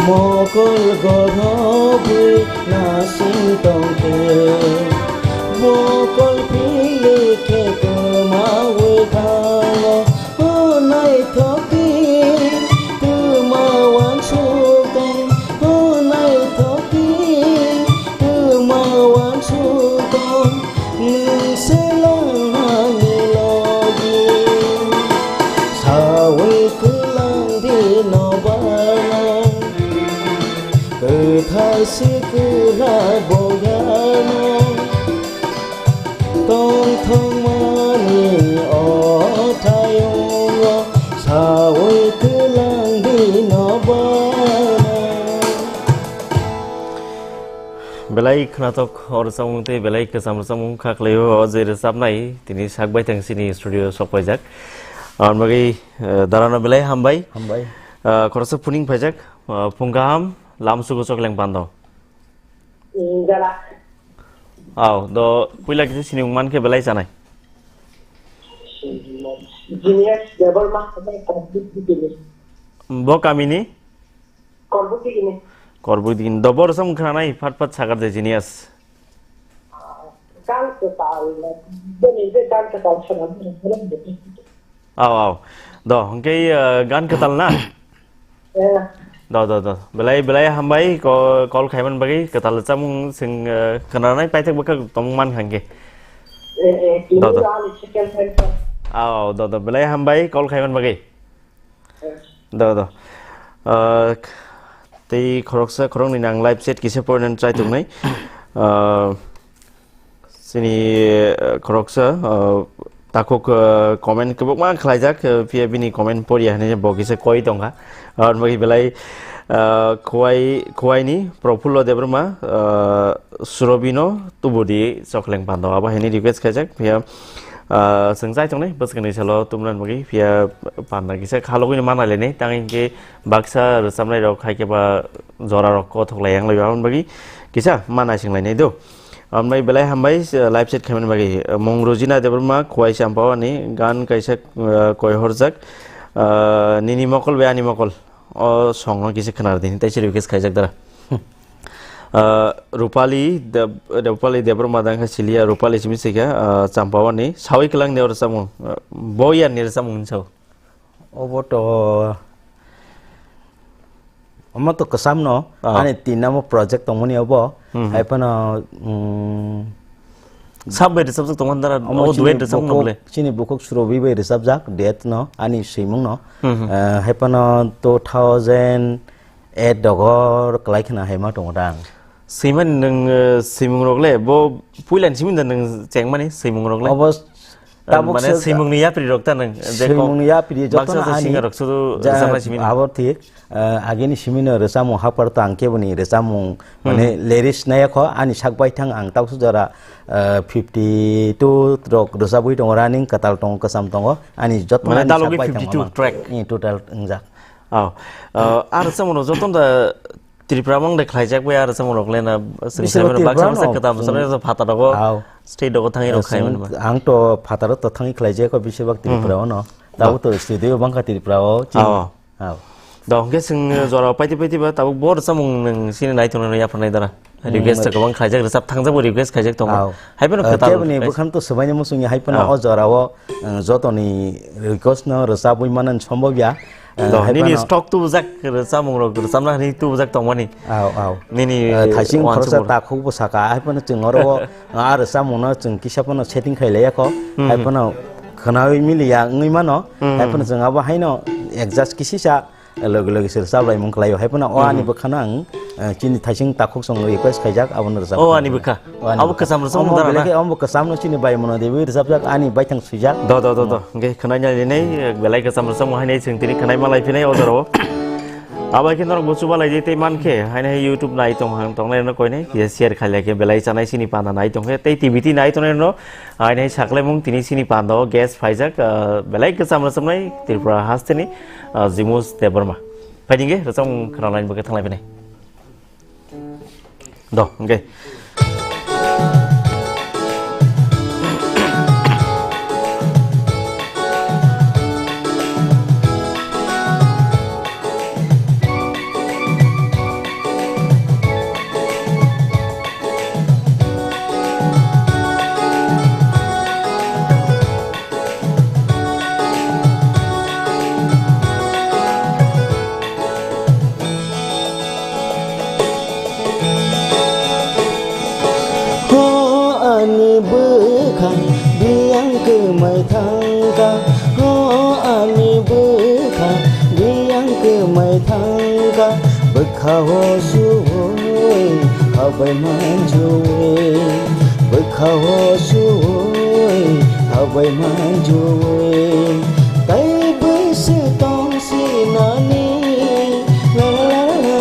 Mokol gorobwi nasing tongkhe, mokol phili khe kwmawi thango. O naithok di, twma uansuk tong. O naithok di, twma uansuk tong. Nwng selengmani logi sawi kwlangdi nobano, kwthar sikla boyano. Tongthokmani o thayungo sawi kwlangdi nobano. Belai khnathok o rwchapmung tei belai kwcham rwchapmung kha khlaio o je rwchapnai tini sak baithang chini studio sok paijak. Aboni bagwi, eh, darano belai hambai. Hambai. Eh, khoroksa phuning phaijak, eh, phung kaham, lam sugo chokleng pando. Mm, jara. Aw, do puila kisa sinimung mankhe belai chanai. Junior Debbarma, Korbuk Digini. Bo kamini? Korbuk Digini. Korbuk Digini. Do bo rwchapmung khwnanai phat phat sagar de Genius. Gan kwtal, bini je gan kwtal swnam. Aw, aw. Do, hwnkhe, eh, gan kwtal na? Eh. Do, do, do. Belai, belai hambai ko-, call khaiman bagwi, kwtal chamung sing, eh, khwnanai paithak bwkha tongmung mankha hwnkhe. Eh, eh, do, do. Ani second time. Aw, do, do. Belai hambai call khaiman bagwi. Eh. Do, do. Eh, tei khoroksa, khoroknwi nang live chat kisa porinani try tongnai. Eh, Chini, eh, khoroksa, eh, takhuk, eh, comment kwbangma khlaijak, eh, phiya bini comment poriya hinwi bo kisa koi tongkha. Aboni bagwi belai, eh, Khowai, Khowaini Profullo Debbarma, eh, Surobino tubudi chokleng pando abo hinwi request khaijak. Phiya, eh, chwng chai tongnai bwskangni salo tumnani bagwi phiya panda kisa khalogwino manai lainai. Tang hinkhe baksa rwchapnairok hai khe ba jorarok kothok lai yang lai aboni bagwi kisa manai sing lainai do. Ambai belai hambai, eh, live chat khaimani bagwi. Eh, Mung Rujina Debbarma, Khowai Champawani, gan kaisa, eh, koi horjak, eh, Nini Mokol Be Ani Mokol. O song no kisa khwnar dini, tei se request khaijak dara. Eh, Rupali Deb-, Rupali Debbarma dang kha siliya, Rupali simi se kha, eh, Champawani, sawi kwlang ni oro samung, eh, bo yan ni oro samung hinwi sao. Obo to, omo to kwcham no, ah, ani tin namo project tongmani obo, hmm, hmm, hai phano, mm, sab bai rwchapjak tongmani dara, omo obo chini duet rwchapmani bukhuk, ble? Chini bukhuk Surobi bai rwchapjak, duet no, ani swimung no, hmm, hmm, eh, hai phano two thousand eight dogo kwlai khna hai ma tongo da ang. Swimani nwng, eh, swimung rok le, bo puila ni simi da nwng chengmani swimung rok le? Obo Tabuk mane se swimungni yapri rok ta nang, je kok swimungni yapri jotono baksa ani singer rok sudu ja, rwchapnai simi. Abo thik, eh, agini simino rwchapmung hapar ta ang keboni rwchapmung, hmm, mane lyrics naya kho ani sak baithang ang tabuk jora, eh, fifty two rok rwchapwi tongo, running kwtal tongo, kwcham tongo, ani jotono mane ani dalogwi sak baithang fifty two mang. Track. Eh, total wngjak. Oh, eh, ar rwchapmung rok jotono da Tripura mung de khlaijak bai ar rwchapmung rok le na, chwng bising sai mano baksa Tripura baksa no, kwtal chwng, bwsarok phataro go, aw, state rogo thangwi rok khai mano ba. Ang to phataro to thangwi khlaijak ko bising bak Tripura ono. Hmm. Tabuk to studio bangkha Tripura o, chini. Aw. Aw. Do hwnkhe chwng jora paiti paiti ba tabuk bo rwchapmung nwng sini nai tongnai yapharnai dara. Hmm, request to kwbang khlaijak, rwchap thangjak bo request khlaijak tongo. Aw. Hai phano kwtal keboni bwkhano to swbaini muchungya hai phano o jora o, eh, jotoni request no rwchapwi manan sombobya. Eh, do, hai nini phano stock tubujak, rwchapmung rok rwchapna hwnwi tubujak tongmani. Aw, aw. Nini, eh, thaising khoroksa takhuk bo saka, hai phano chwng oro o, ah, rwchapmung no chwng kisa phano setting khai laiya kho, hmm, hai phano khwnawi miliya wngwi mano, hmm, hai phano chwng abo haino adjust kisisa logi logi se rwchap laimung khlaio, hai phano o ani bwkhano ang, eh, chini thaising takhuk song request khaijak, abono rwchap. O ani bwkha. Abo kwcham rwchapmung dara na? Omo belai khe, omo kwcham no chini bai mano debi rwchapjak ani baithang swijak. Do, do, do, do. Hwnkhe khwnai nai nai, belai kwcham rwchapmung hai nai chwng tini khwnai malai phinai o jora o. Abo khe norok bo chuba lai di tei man khe hai nai YouTube nai tong hang tongnai no koi nai kisa share khai lai khe belai chanai sini panda nai tong khe tei T V T nai tongnai no hai nai saklai mung tini sini panda o guest phaijak, ah, belai kwcham rwchapnai Tripura hasteni, ah, Jimus Debbarma. Phaidi hwnkhe rwchapmung khwnalai bo khe thanglai phinai. Do, hwnkhe. Ho ani bwkha biyang kwmai thangkha, ho ani bwkha biyang kwmai thangkha, bwkha o suwi habai manjui, bwkha o suwi habai manjui, tai bwswk tong sinani, la, la, la, la,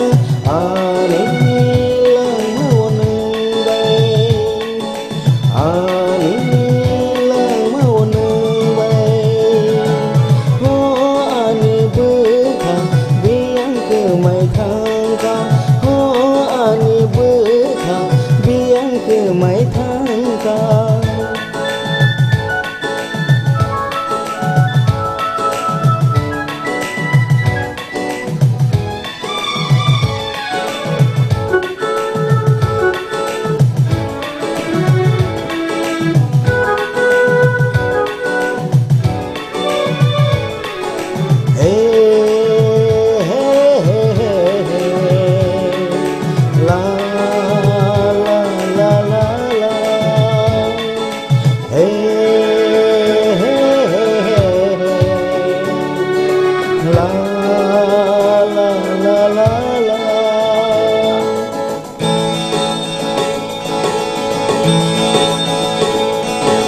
ani langma o nwng bai, ani langma o nwng bai. Ho ani bwkha biyang kwmai thangkha, ho ani bwkha biyang kwmai thangkha.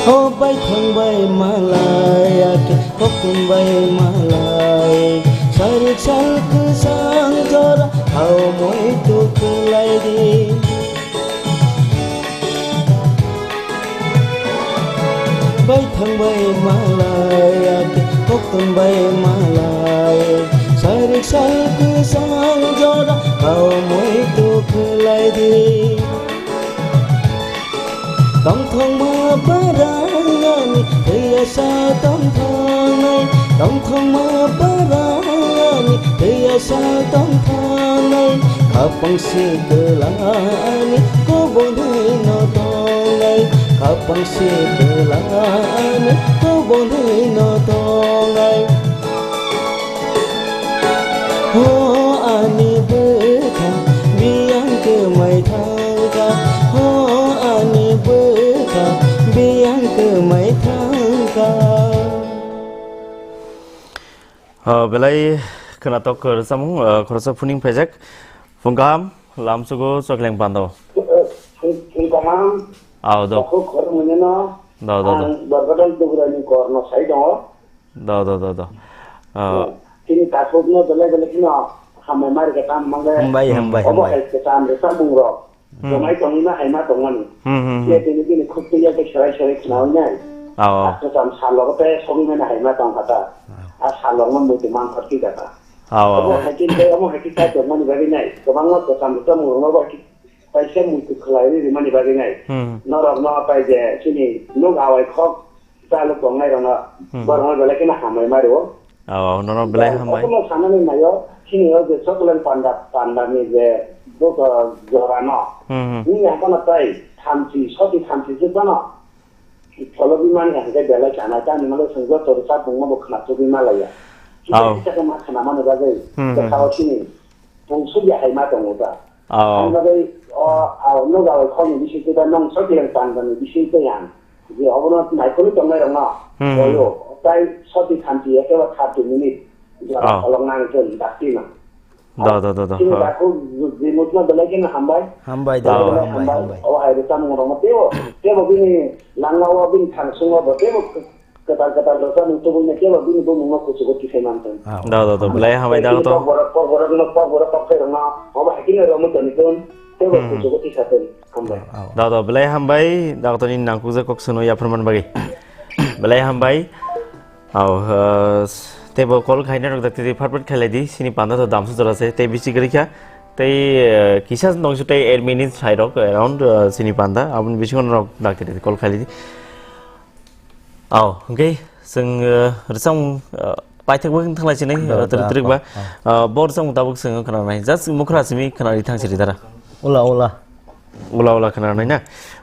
O baithang bai malai, ake koktun bai malai, sarik sal kwchang jora, hao moi tu kwlai di. Baithang bai malai, ake koktun bai malai, sarik sal kwchang jora, hao moi tu kwlai di. Tongthokma parani thwiya sa tongthoknai, tongthokma parani thwiya sa tongthoknai, khapang si kwlani kobonwi no tongnai, khapang si kwlani kobonwi no tongnai. Ho ani bwkha biyang kwmai thangkha, ho ani bwkha biyang kwmai thangkha. Ah, belai khwnatok rwchapmung, ah, khoroksa phuning phaijak. Phung kaham, lamsugo Chokleng Pando. Phung, phung kaham. Ao, dok. Takhuk khoroknwino. Do, do, do. Ang Borgodal Dugrani korno sai tongo. Do, do, do, do. Ah. Chini takhukno belai belai kheno hambai ma rwkha tamo hwnle. Hambai, hambai, obo hambai. Hai kwcham rwchapmung rok. Hmm. Tongnai tongwi ma hai ma tongmani. Hmm, hmm, hmm. Tei tini bini khuk twi ya khe serai serai khnaui nai. Ah, oh. A kwcham sal logo tei sogwi mani hai ma tong kha ta. Ah. A sal rokno muitu man khorti da ta. Ah, oh. Omo hai khe tei omo hai khe kaitor mani bagwi nai. Kwbangma kwcham rwchapmung rokno bo hai khe Kaisa muitu khlai rwi rwmani bagwi nai. Hmm. Norokno tai je chini nuk awai khok chaluk tongnai rokno Hmm. borokno belai kheno hambai ma rwo. Oh, nono belai hambai. Obono sanani naio, chini o je Choklang panda, panda ni je buko jora no. Hmm, hmm. Ni ya kono tai thamchi, soti thamchi je kono. Phologwi mani hwnkhe belai kana, tani mano chwng joto rwchapmungno bo khna tugwi malaiya. Kisa Oh. kisa khe ma khna mani bagwi, Hmm, hmm, bwsao hmm. chini pungsukya hai ma tongo ta. Oh. Ang bagwi o, o, nogo o khokni bisingtwi ba nong sotirang pandani bisingtwi ang. Je obono naikolwi tongnai rokno Hmm, hmm. boyo, tai soti thamchi ekeba thirty minute jora Oh. pholok nang chwng dakti no. Do, do, do, do. Chini Oh. takhuk Jimutno belai kheno hambai. Hambai, do, Oh. Belai hambai, hambai. hambai. O hai rwchapmung rokno teibo, teibo bini langmao bini thangsungo bo teibo kwtal kwtal rwchapmung tubungnai teibo bini bumungno kuchugo tisai mantong. Ah, Do, do, do. Belai hambai da Bini to. Kokborok, kokborokno, kokborok kokthai rokno obo hai kheno romwi toni tun teibo Hmm. kuchugo tisa tun. Hambai. Ah, ah. Do, do. Belai hambai da to nini nangkukjak kok swnwi yaphar man bagwi. Belai hambai. Au, uh, teibo call khaina rok dakti di phat phat khailai di, sini panda to damsu jora se, tei bisi gari kha, tei, uh, kisa nong su tei eight minutes hai rok around, uh, sini panda, aboni bisingo rok dakti di call khailai di. Au, okay, sing, uh, rwchapmung, uh, paithak bwkhwng thanglai sinai, Da, uh, trik da, trik ba. Ah, ah. Uh, bo rwchapmung tabuk sing khna nai, just mukhra simi khna ri thang siri dara. Ula, ula. Ula, ula khna nai na.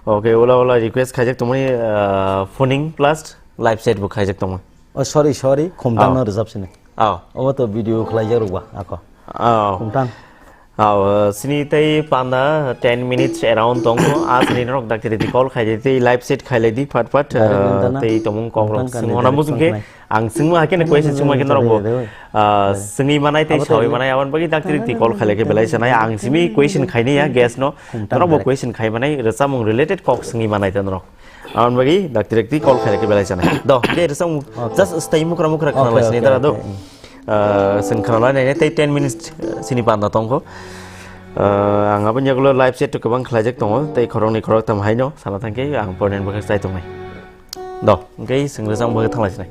Okay, ula, ula request khaijak tongmani, uh, phoning plus live chat bo khaijak tongma. Oh, sorry, sorry, Khumtang Oh. no rwjap sini. Oh. Obo to video khlaijak rwba, ako. Oh. Khumtang. Oh, uh, sini tei panda ten minutes around tongkho, a sini norok dakti di call khaidi, tei live chat khailai di, phat phat, Direct uh, internet. Tei tomung kok rok Khumtang swng kani hona direct mujung khe, tongkhlai. Ang swngma hakhe no question swngma khe norok bo, Direct. Ah, swngwi manai tei Abo sawi tei manai, aboni bagwi dakti rikti call khailai khe belai sanai. Ang simi question khainai ya, guest no. Norok bo question khai manai, rwchapmung related kok swngwi manai ta norok. Aboni bagwi dakti rikti call khailai khe belai sanai. Do, je rwchapmung just stay mukra mukra khna lai sini dara do. Ah, swng khna lai nai tei ten minutes, eh, sini panda tongkho. Ah, ang aboni yagulo live chat to kwbang khlaijak tongo, tei khoroknwi khoroktham haino sana thangkhe ang pornen bwkhak chai tongnai. Do, hwnkhe swng rwchapmung bagwi thanglai sinai.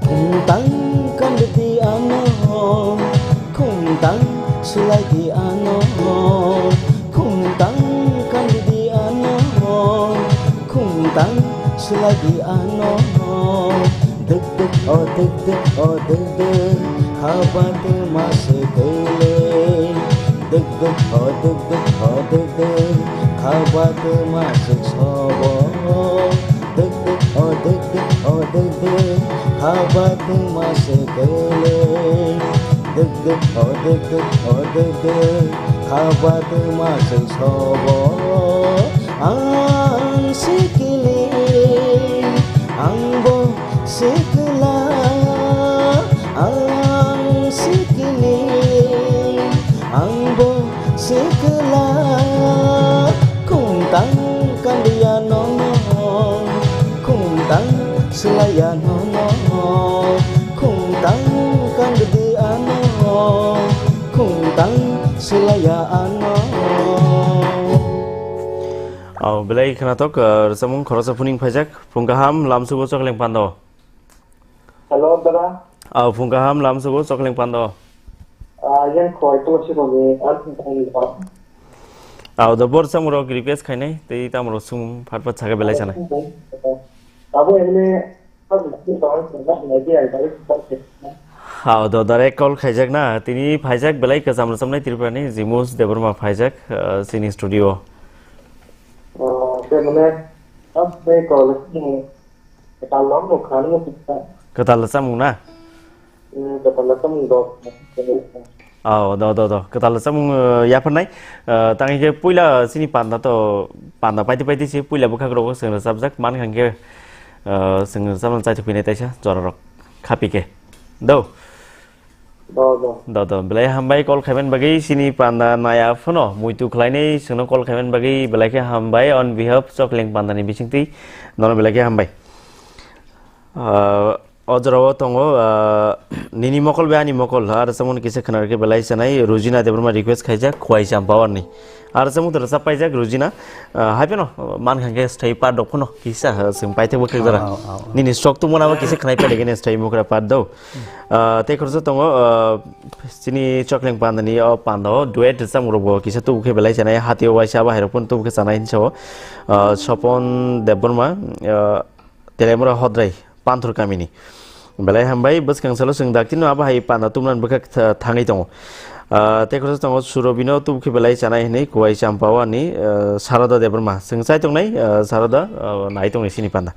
Khumtang kandi di ano, khumtang swlai di ano, khumtang kandi di ano, khumtang swlai di ano. Dwk dwk o dwk dwk o dwk dwk, haba twma se kwlwi. Dwk dwk o dwk dwk o dwk dwk, haba twma se sobo. Dwk dwk o dwk dwk o dwk dwk, haba twma se kwlwi. Dwk dwk o dwk dwk o dwk dwk, haba twma se sobo. Ang sikili, ang bo sikla, ang sikili, ang bo sikla. Khumtang kandiya nono, khumtang swlaiya nono, khumtang kandi ano, khumtang swlaiya ano. Oh, belai khwnathok, uh, rwchapmung khoroksa phuning phaijak, phung kaham, lamsugo Chokleng Pando. Hello, dada. Oh, phung kaham, lamsugo Chokleng Pando. Ah, yang khoi to si ko ni, ah, phung kaham. Oh, the board samurok request khainai, tei tamurok sum phat phat saka belai sanai. Abo ini Ha, do direct call khaijak na. Tini phaijak belai kwcham rwchapnai Tripura ni Jimus Debbarma phaijak, uh, chini studio. Oh, khe mane, ah, tei call, hmm, kwtal rok no khan mo kita. Kwtal rwchapmung na? Hmm, kwtal rwchapmung do. Oh, do, do, do. Kwtal rwchapmung, uh, yapharnai. Uh, tangwi khe puila chini panda to, panda paiti paiti se puila bwkhak rogo chwng rwchapjak. Man khan khe, uh, chwng rwchapna chaithok phinai taisa jora rok. Khapi khe. Do. Do, do. Do, do. Belai hambai call khaiman bagwi sini panda naya phano muitu khlainai sengno call khaiman bagwi belai khe hambai on behalf Chokleng pandani bisingtwi nono belai khe hambai. Ah, o jorao tongo, ah, nini mokol bai ani mokol, ar samung kisa khwna rwkhe belai sanai, Rujina Debbarma request khaijak, Khwai Champawani. Ar samung to rwchap paijak Rujina, ah, hai phano, man kha khe stay part dok phano, kisa, ah, chwng paithak bwkhak jora. Au, au, au. Nini sok tongmani abo kisa khwnai paidagini stay mukra part do. Ah, tei khoroksa tongo, ah, chini Chokleng pandani o panda o duet rwchapmung rokbo kisa tubu khe belai sanai, hatio waisa abo hai rok phano tubu khe sanai hinsa o. Ah, Sopon Debbarma, ah, Telemura Hodrai, Panthor kamini. Belai hambai, bwskang salo chwng daktino abo hai panda tumnan bwkhak tha-, thangwi tongo. Ah, tei khoroksa tongo Surobino tubukhe belai chanai hinwi Khwai Champawani, ah, Saroda Debbarma. Chwng chai tongnai, ah, Saroda, ah, nai tongnai sini panda.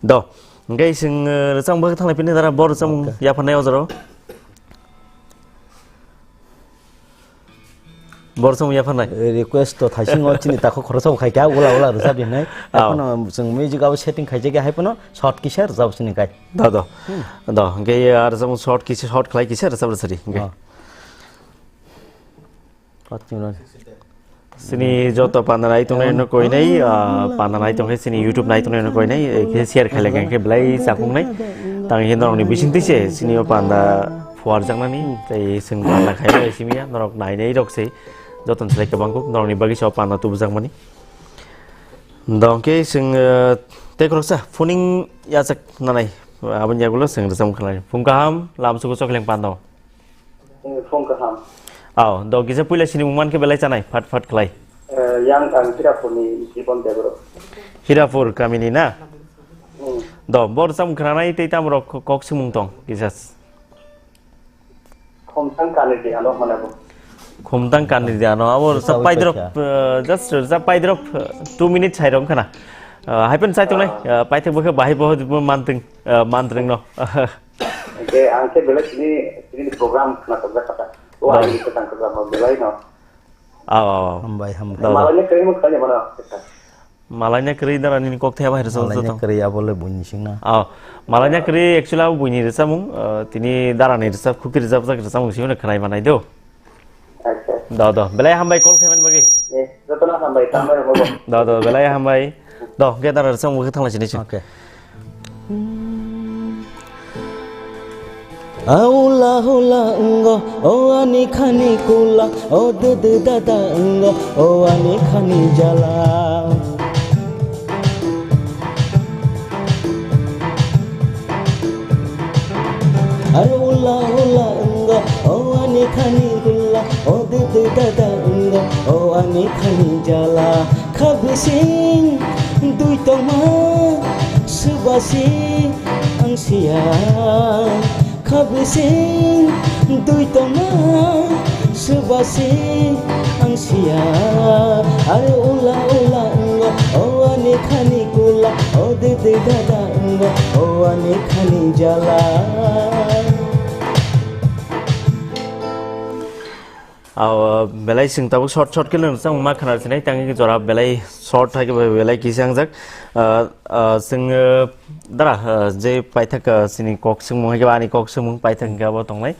Do, hwnkhe chwng, ah, rwchapmung bwkhak thanglai phini dara bo rwchapmung Okay. yapharnai o jorao. Bor song yapharnai. Eh, request to thaisingo chini takhuk khoroksa bo khaikha, ula ula rwchap di hinwi. Ao. Ekhono chwng music abo setting khaijak ya, hai phano short kisa rwchap sini kai. Da, da. Hmm. Da, hwnkhe ar jamo short kisa, short khlai kisa rwchap rwchari, hwnkhe. Ah. Short kisa. Sini joto panda nai tongnai no koinai, ah, panda nai tongkhe sini YouTube nai tongnai no koinai, eh, khe share khailai khe belai chakungnai. Tang khe norokni bisingtwi se sini o panda phuarjaknani, tei chwng panda khaibai simi ya, norok nainai rok se joto ni slai kwbang kuk, norokni bagwi se o panda tubujakmani. Dong khe chwng, eh, tei khoroksa phuning yachak nanai, aboni yagulo chwng rwchapmung khlai. Phung kaham, lamsugo Chokleng panda o. Eh, phung kaham. Ao, do kisa puila sinimung mankhe belai chanai, phat phat khlai. Eh, yang ang Hirapurni Jibon Debro. Hirapur kamini na? Hmm. Do, bor cham khranai tei tamrok kok simung tong, kisa. Khomtang kanwi di ano mane bo. Khomtang kanwi di ano, abo sa paidrop, eh, just sa paidrop, eh, two minutes hai rong khana. Eh, hai pen sai tongnai, eh, paithak bokhe bahai bo manting, eh, mantreng no. Oke, ang khe belai sini, sini program khna tokjak kha. O Bai. Ang khe tang kha belai no. Aw, aw, aw. Hambai, hambai. Dao, dao. Malai ni khe mo khani mana. Malai ni kwrwi dara nini kok thaya bahai rwchapmung. Malai ni kwrwi abo le buini singna. Aw, malai ni kwrwi actually abo buini rwchapmung, uh, tini dara ni rwchap, khuki rwchapjak rwchapmung simi khwnai manai do. Acha. Dao, dao. Belai hambai call khaimani bagwi. Eh, jotono hambai, tambai rwbo. Dao, dao, belai hambai. Dao, hwnkhe dara rwchapmung khe thangla sini sing. Okay. Aula hula ngo, o ani khani kula, o dudu dada ngo, o ani khani jala. Aula hula ngo, o ani khani kula, o dudu dada ngo, o ani khani jala. Khabising dui tongma, subasi ang siya. Khabising dui tongma, subasi ang siya. Are ula ula ngo, o ani khani kula, o dede dada ngo, o ani khani jala. Aw, belai chwng tabuk short short khe lwng chang ma khna sinai, tang jora belai short hai khe belai kisa wngjak. Ah, ah, chwng, ah, dara, ah, je paithak, ah, chini kok swngmung hai khe ani kok swngmung paithak hwnkhe abo tongnai.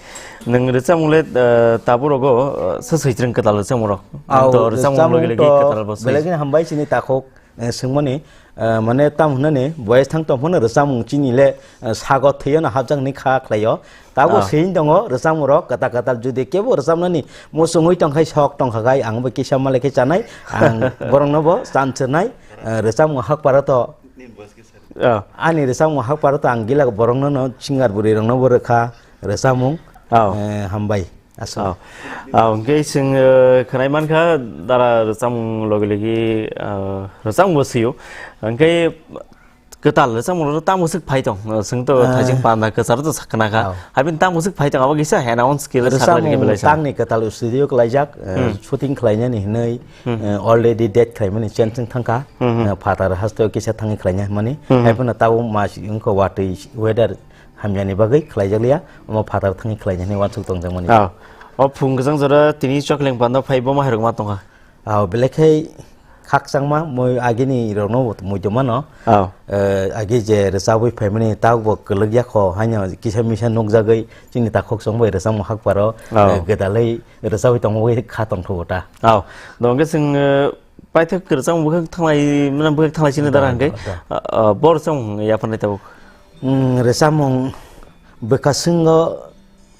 Nwng rwchapmung le, ah, tabuk rogo, ah, se swijrwng kwtal rwchapmung rok. Aw, to rwchapmung rwchapmung logi logi to kwtal bo swi. Belai kheno hambai chini takhuk. Eh, swngmani, eh, mane tam hwnani, boyes thang tong phano rwchapmung chini le, eh, sago thwio no hapjak hwnwi kha khlaio. Tabuk Ah. sini tongo rwchapmung rok kwtal kwtal, jodi kebo rwchapnani muchungwi tong khai, sok tong kha khai, ang bo kisa malai khe chanai, ang borokno bo chance rwnai, eh, rwchapmung hakparo to, Ah. ani rwchapmung hakparo to ang gila borokno no singer bwrwi rokno bo rwkha rwchapmung, Ah. eh, hambai. Aswk. Oh. Oh, hwnkhe chwng, eh, khwnai mankha, dara rwchapmung logi logi, eh, rwchapmung bo swio. Hwnkhe kwtal rwchapmung rok tamo swk phai tong? Eh, chwng to Ah. thaising panda kwcharo to sakna kha. Oh. Haibini tamo swk phai tong, abo kisa announce khe rwchapmung sakni belai sa. Tangni kwtal studio kwlaijak, eh, Hmm. shooting khlainani hinwi, Hmm. eh, already date khlaimani chance wng thangkha. Hmm, hmm. Eh, phatar hasteo kisa thangwi khlaina hinmani. Hmm, hmm. Haiphano tabuk mas wngkha watwi weather hamyani bagwi khlaijakliya, omo phatar thangwi khlaina hinwi uansuk tongjakmani. Ah, o phung kwchang jora tini Chokleng panda phai bo ma hai rok ma tongkha? Ah, belai khai Khakchangma moi agini rokno muitu mano. Oh. Eh, agi je rwchabwi phaimani tabukbo kwlwk yakho haino kisa misa nukjagwi chini takhuk chwng bai rwchapmung hakparo, Oh. eh, gwdalwi rwchabwi tongmani kha tongthogo ta. Oh. Do hwnkhe chwng, eh, paithak rwchapmung bwkhak thanglai, mwnang bwkhak thanglai chini dara Da, hwnkhe, da, da. ah, ah, bo rwchapmung yapharnai tabuk. Hmm, rwchapmung bwkha swnggo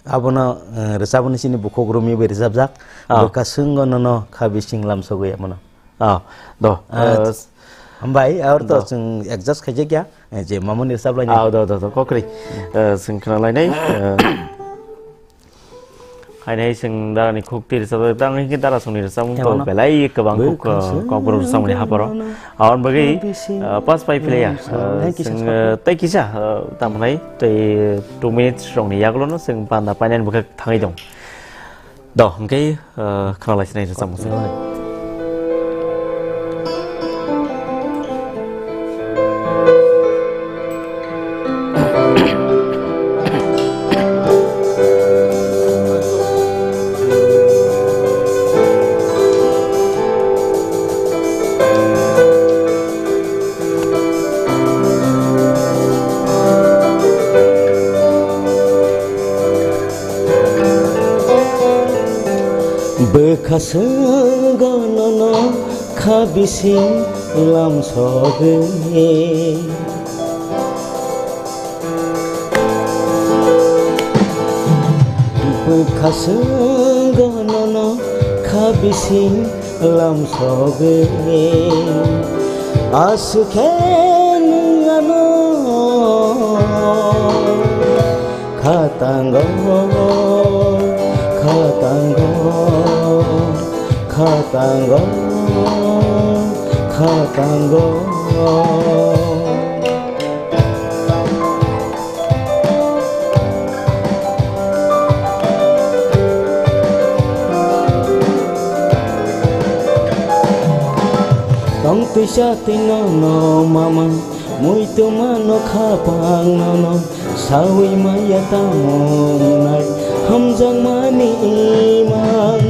abono, eh, rwchapmani chini bukhuk Rumi bai rwchapjak. Ah. Bwkha swnggo nono kha bising lamsogwi abono. Ah, do, Ah, eh, hambai, ar to do. Chwng adjust khaijak ya, eh, je mamoni rwchap lainai. Ah, do, do, do, kokri. Eh, chwng khna lainai, eh, hainai chwng darani khuk twi rwchapjak, tang hwnkhe dara songni rwchapmung to Tebono. Belai kwbang Bwkha khuk, eh, swngno kokborok rwchapmani haparo. Aboni bagwi, bisi eh, pas pai philaiya, lamsogwi. Eh, Thank you, chwng, sir. Eh, tei kisa, eh, tamo nai, tei two minutes rokni yagulono chwng panda painani bwkha thangwi tong. Do, hwnkhe, eh, khna lai sinai rwchapmung se. Bwkha swngno no kha bising lamsogwi. Bwkha swngno no kha bising lamsogwi. Aswk khe nwng ano khatango, khatango, khatango, khatango. Tong twisa twi no no mama, muituma no khapang no no, sawi maya tamo nai, hamjakmani imang.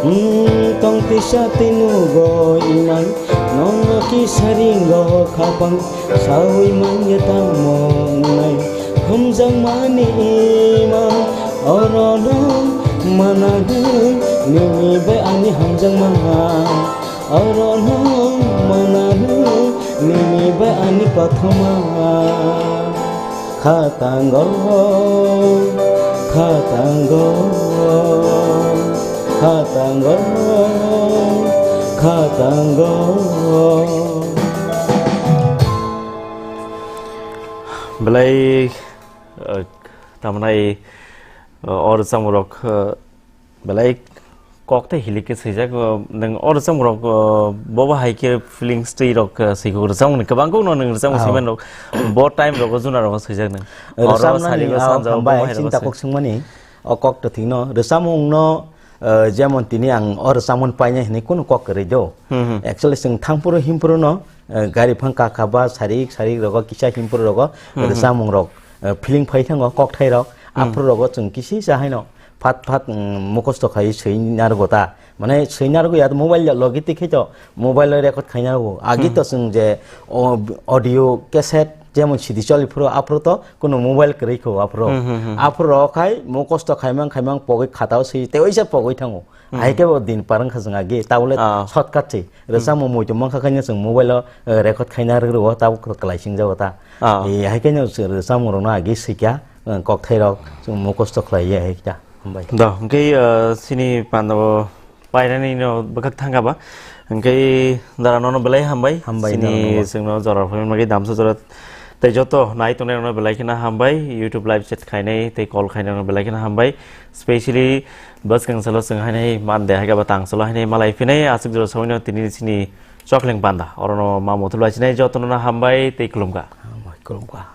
Hmm, tong tisa tei nugo imang, nono kisa ringo khapang, sawi manya tamo nai, hamjakmani imang, orono manani, nini bai ani hamjakma. Orono manani nini bai ani kothoma. Khatango, khatango, khatango, khatango. Belai, eh, tamnai, eh, or samurok, eh, Belai kok tei hilik khe swijak, o, nwng o rwchapmung rok, o, bo bo hai khe feelings twi rok, o, swi kok rwchapmung ni kwbang kok no nwng rwchapmung Ao. Swiman rok, bo time rogo juna rogo swijak nwng. Oro Rwchapnani sari o ao sanja o bo hambai hai chini rok takhuk swngmani o kok to thik no. Rwchapmung no, o, jemon tini ang o rwchapmung painai hinwi kunu kok kwrwi do. Hmm, hmm. Actually chwng thangphuru himphuru no, o, gari phang kakha ba sarik sarik rogo kisa himphuru rogo Hmm, hmm. Rwchapmung rok, o, feeling phai thango kokthai rok. Hmm. Aphuru rogo chwng kisi sa haino. Phat phat, mm, mukhosto khai swi narwgo ta. Mane swi narwgo ya mobile lo-, logi twi khe to mobile o record khai narwgo. Agi Hmm. to chwng je o-, audio cassette jemon C D choli phuru aphuru to kuno mobile kwrwi kho aphuru. Hmm, hmm, hmm. Aphuru rok khai mukhosto khaimang khaimang pogwi khatao swi tei oisa pogwi thango. Hmm. Hai khe bo din parang kha chwng agi tabole Ah. shortcut se. Hmm. Rwchapmung muitu mankha khaino chwng mobile o, eh, record khaina rwgo tabuk kwlai singjago ta. Ah. Eh, hai khe no chwng rwchapmung rokno agi swikha, eh, kokthai rok chwng mukhosto khlai ya hai khe ta. Hambai. Do, hwnkhe, eh, chini panda o painani no bwkhak thangkha ba. Hwnkhe dara nono belai hambai. Hambai, chini nono bo. Chwngno jora phai bagwi damsa jora tei joto nai tongnai rokno belai kheno hambai. YouTube live chat khainai tei call khainai rokno belai kheno hambai. Specially bwskang salo chwng hainai Monday hai khe ba tang salo hainai malai phinai aswk jora saui no tini chini chokleng panda. Orono ma muthulbai sinai jotono hambai tei khulumkha. Hambai, khulumkha.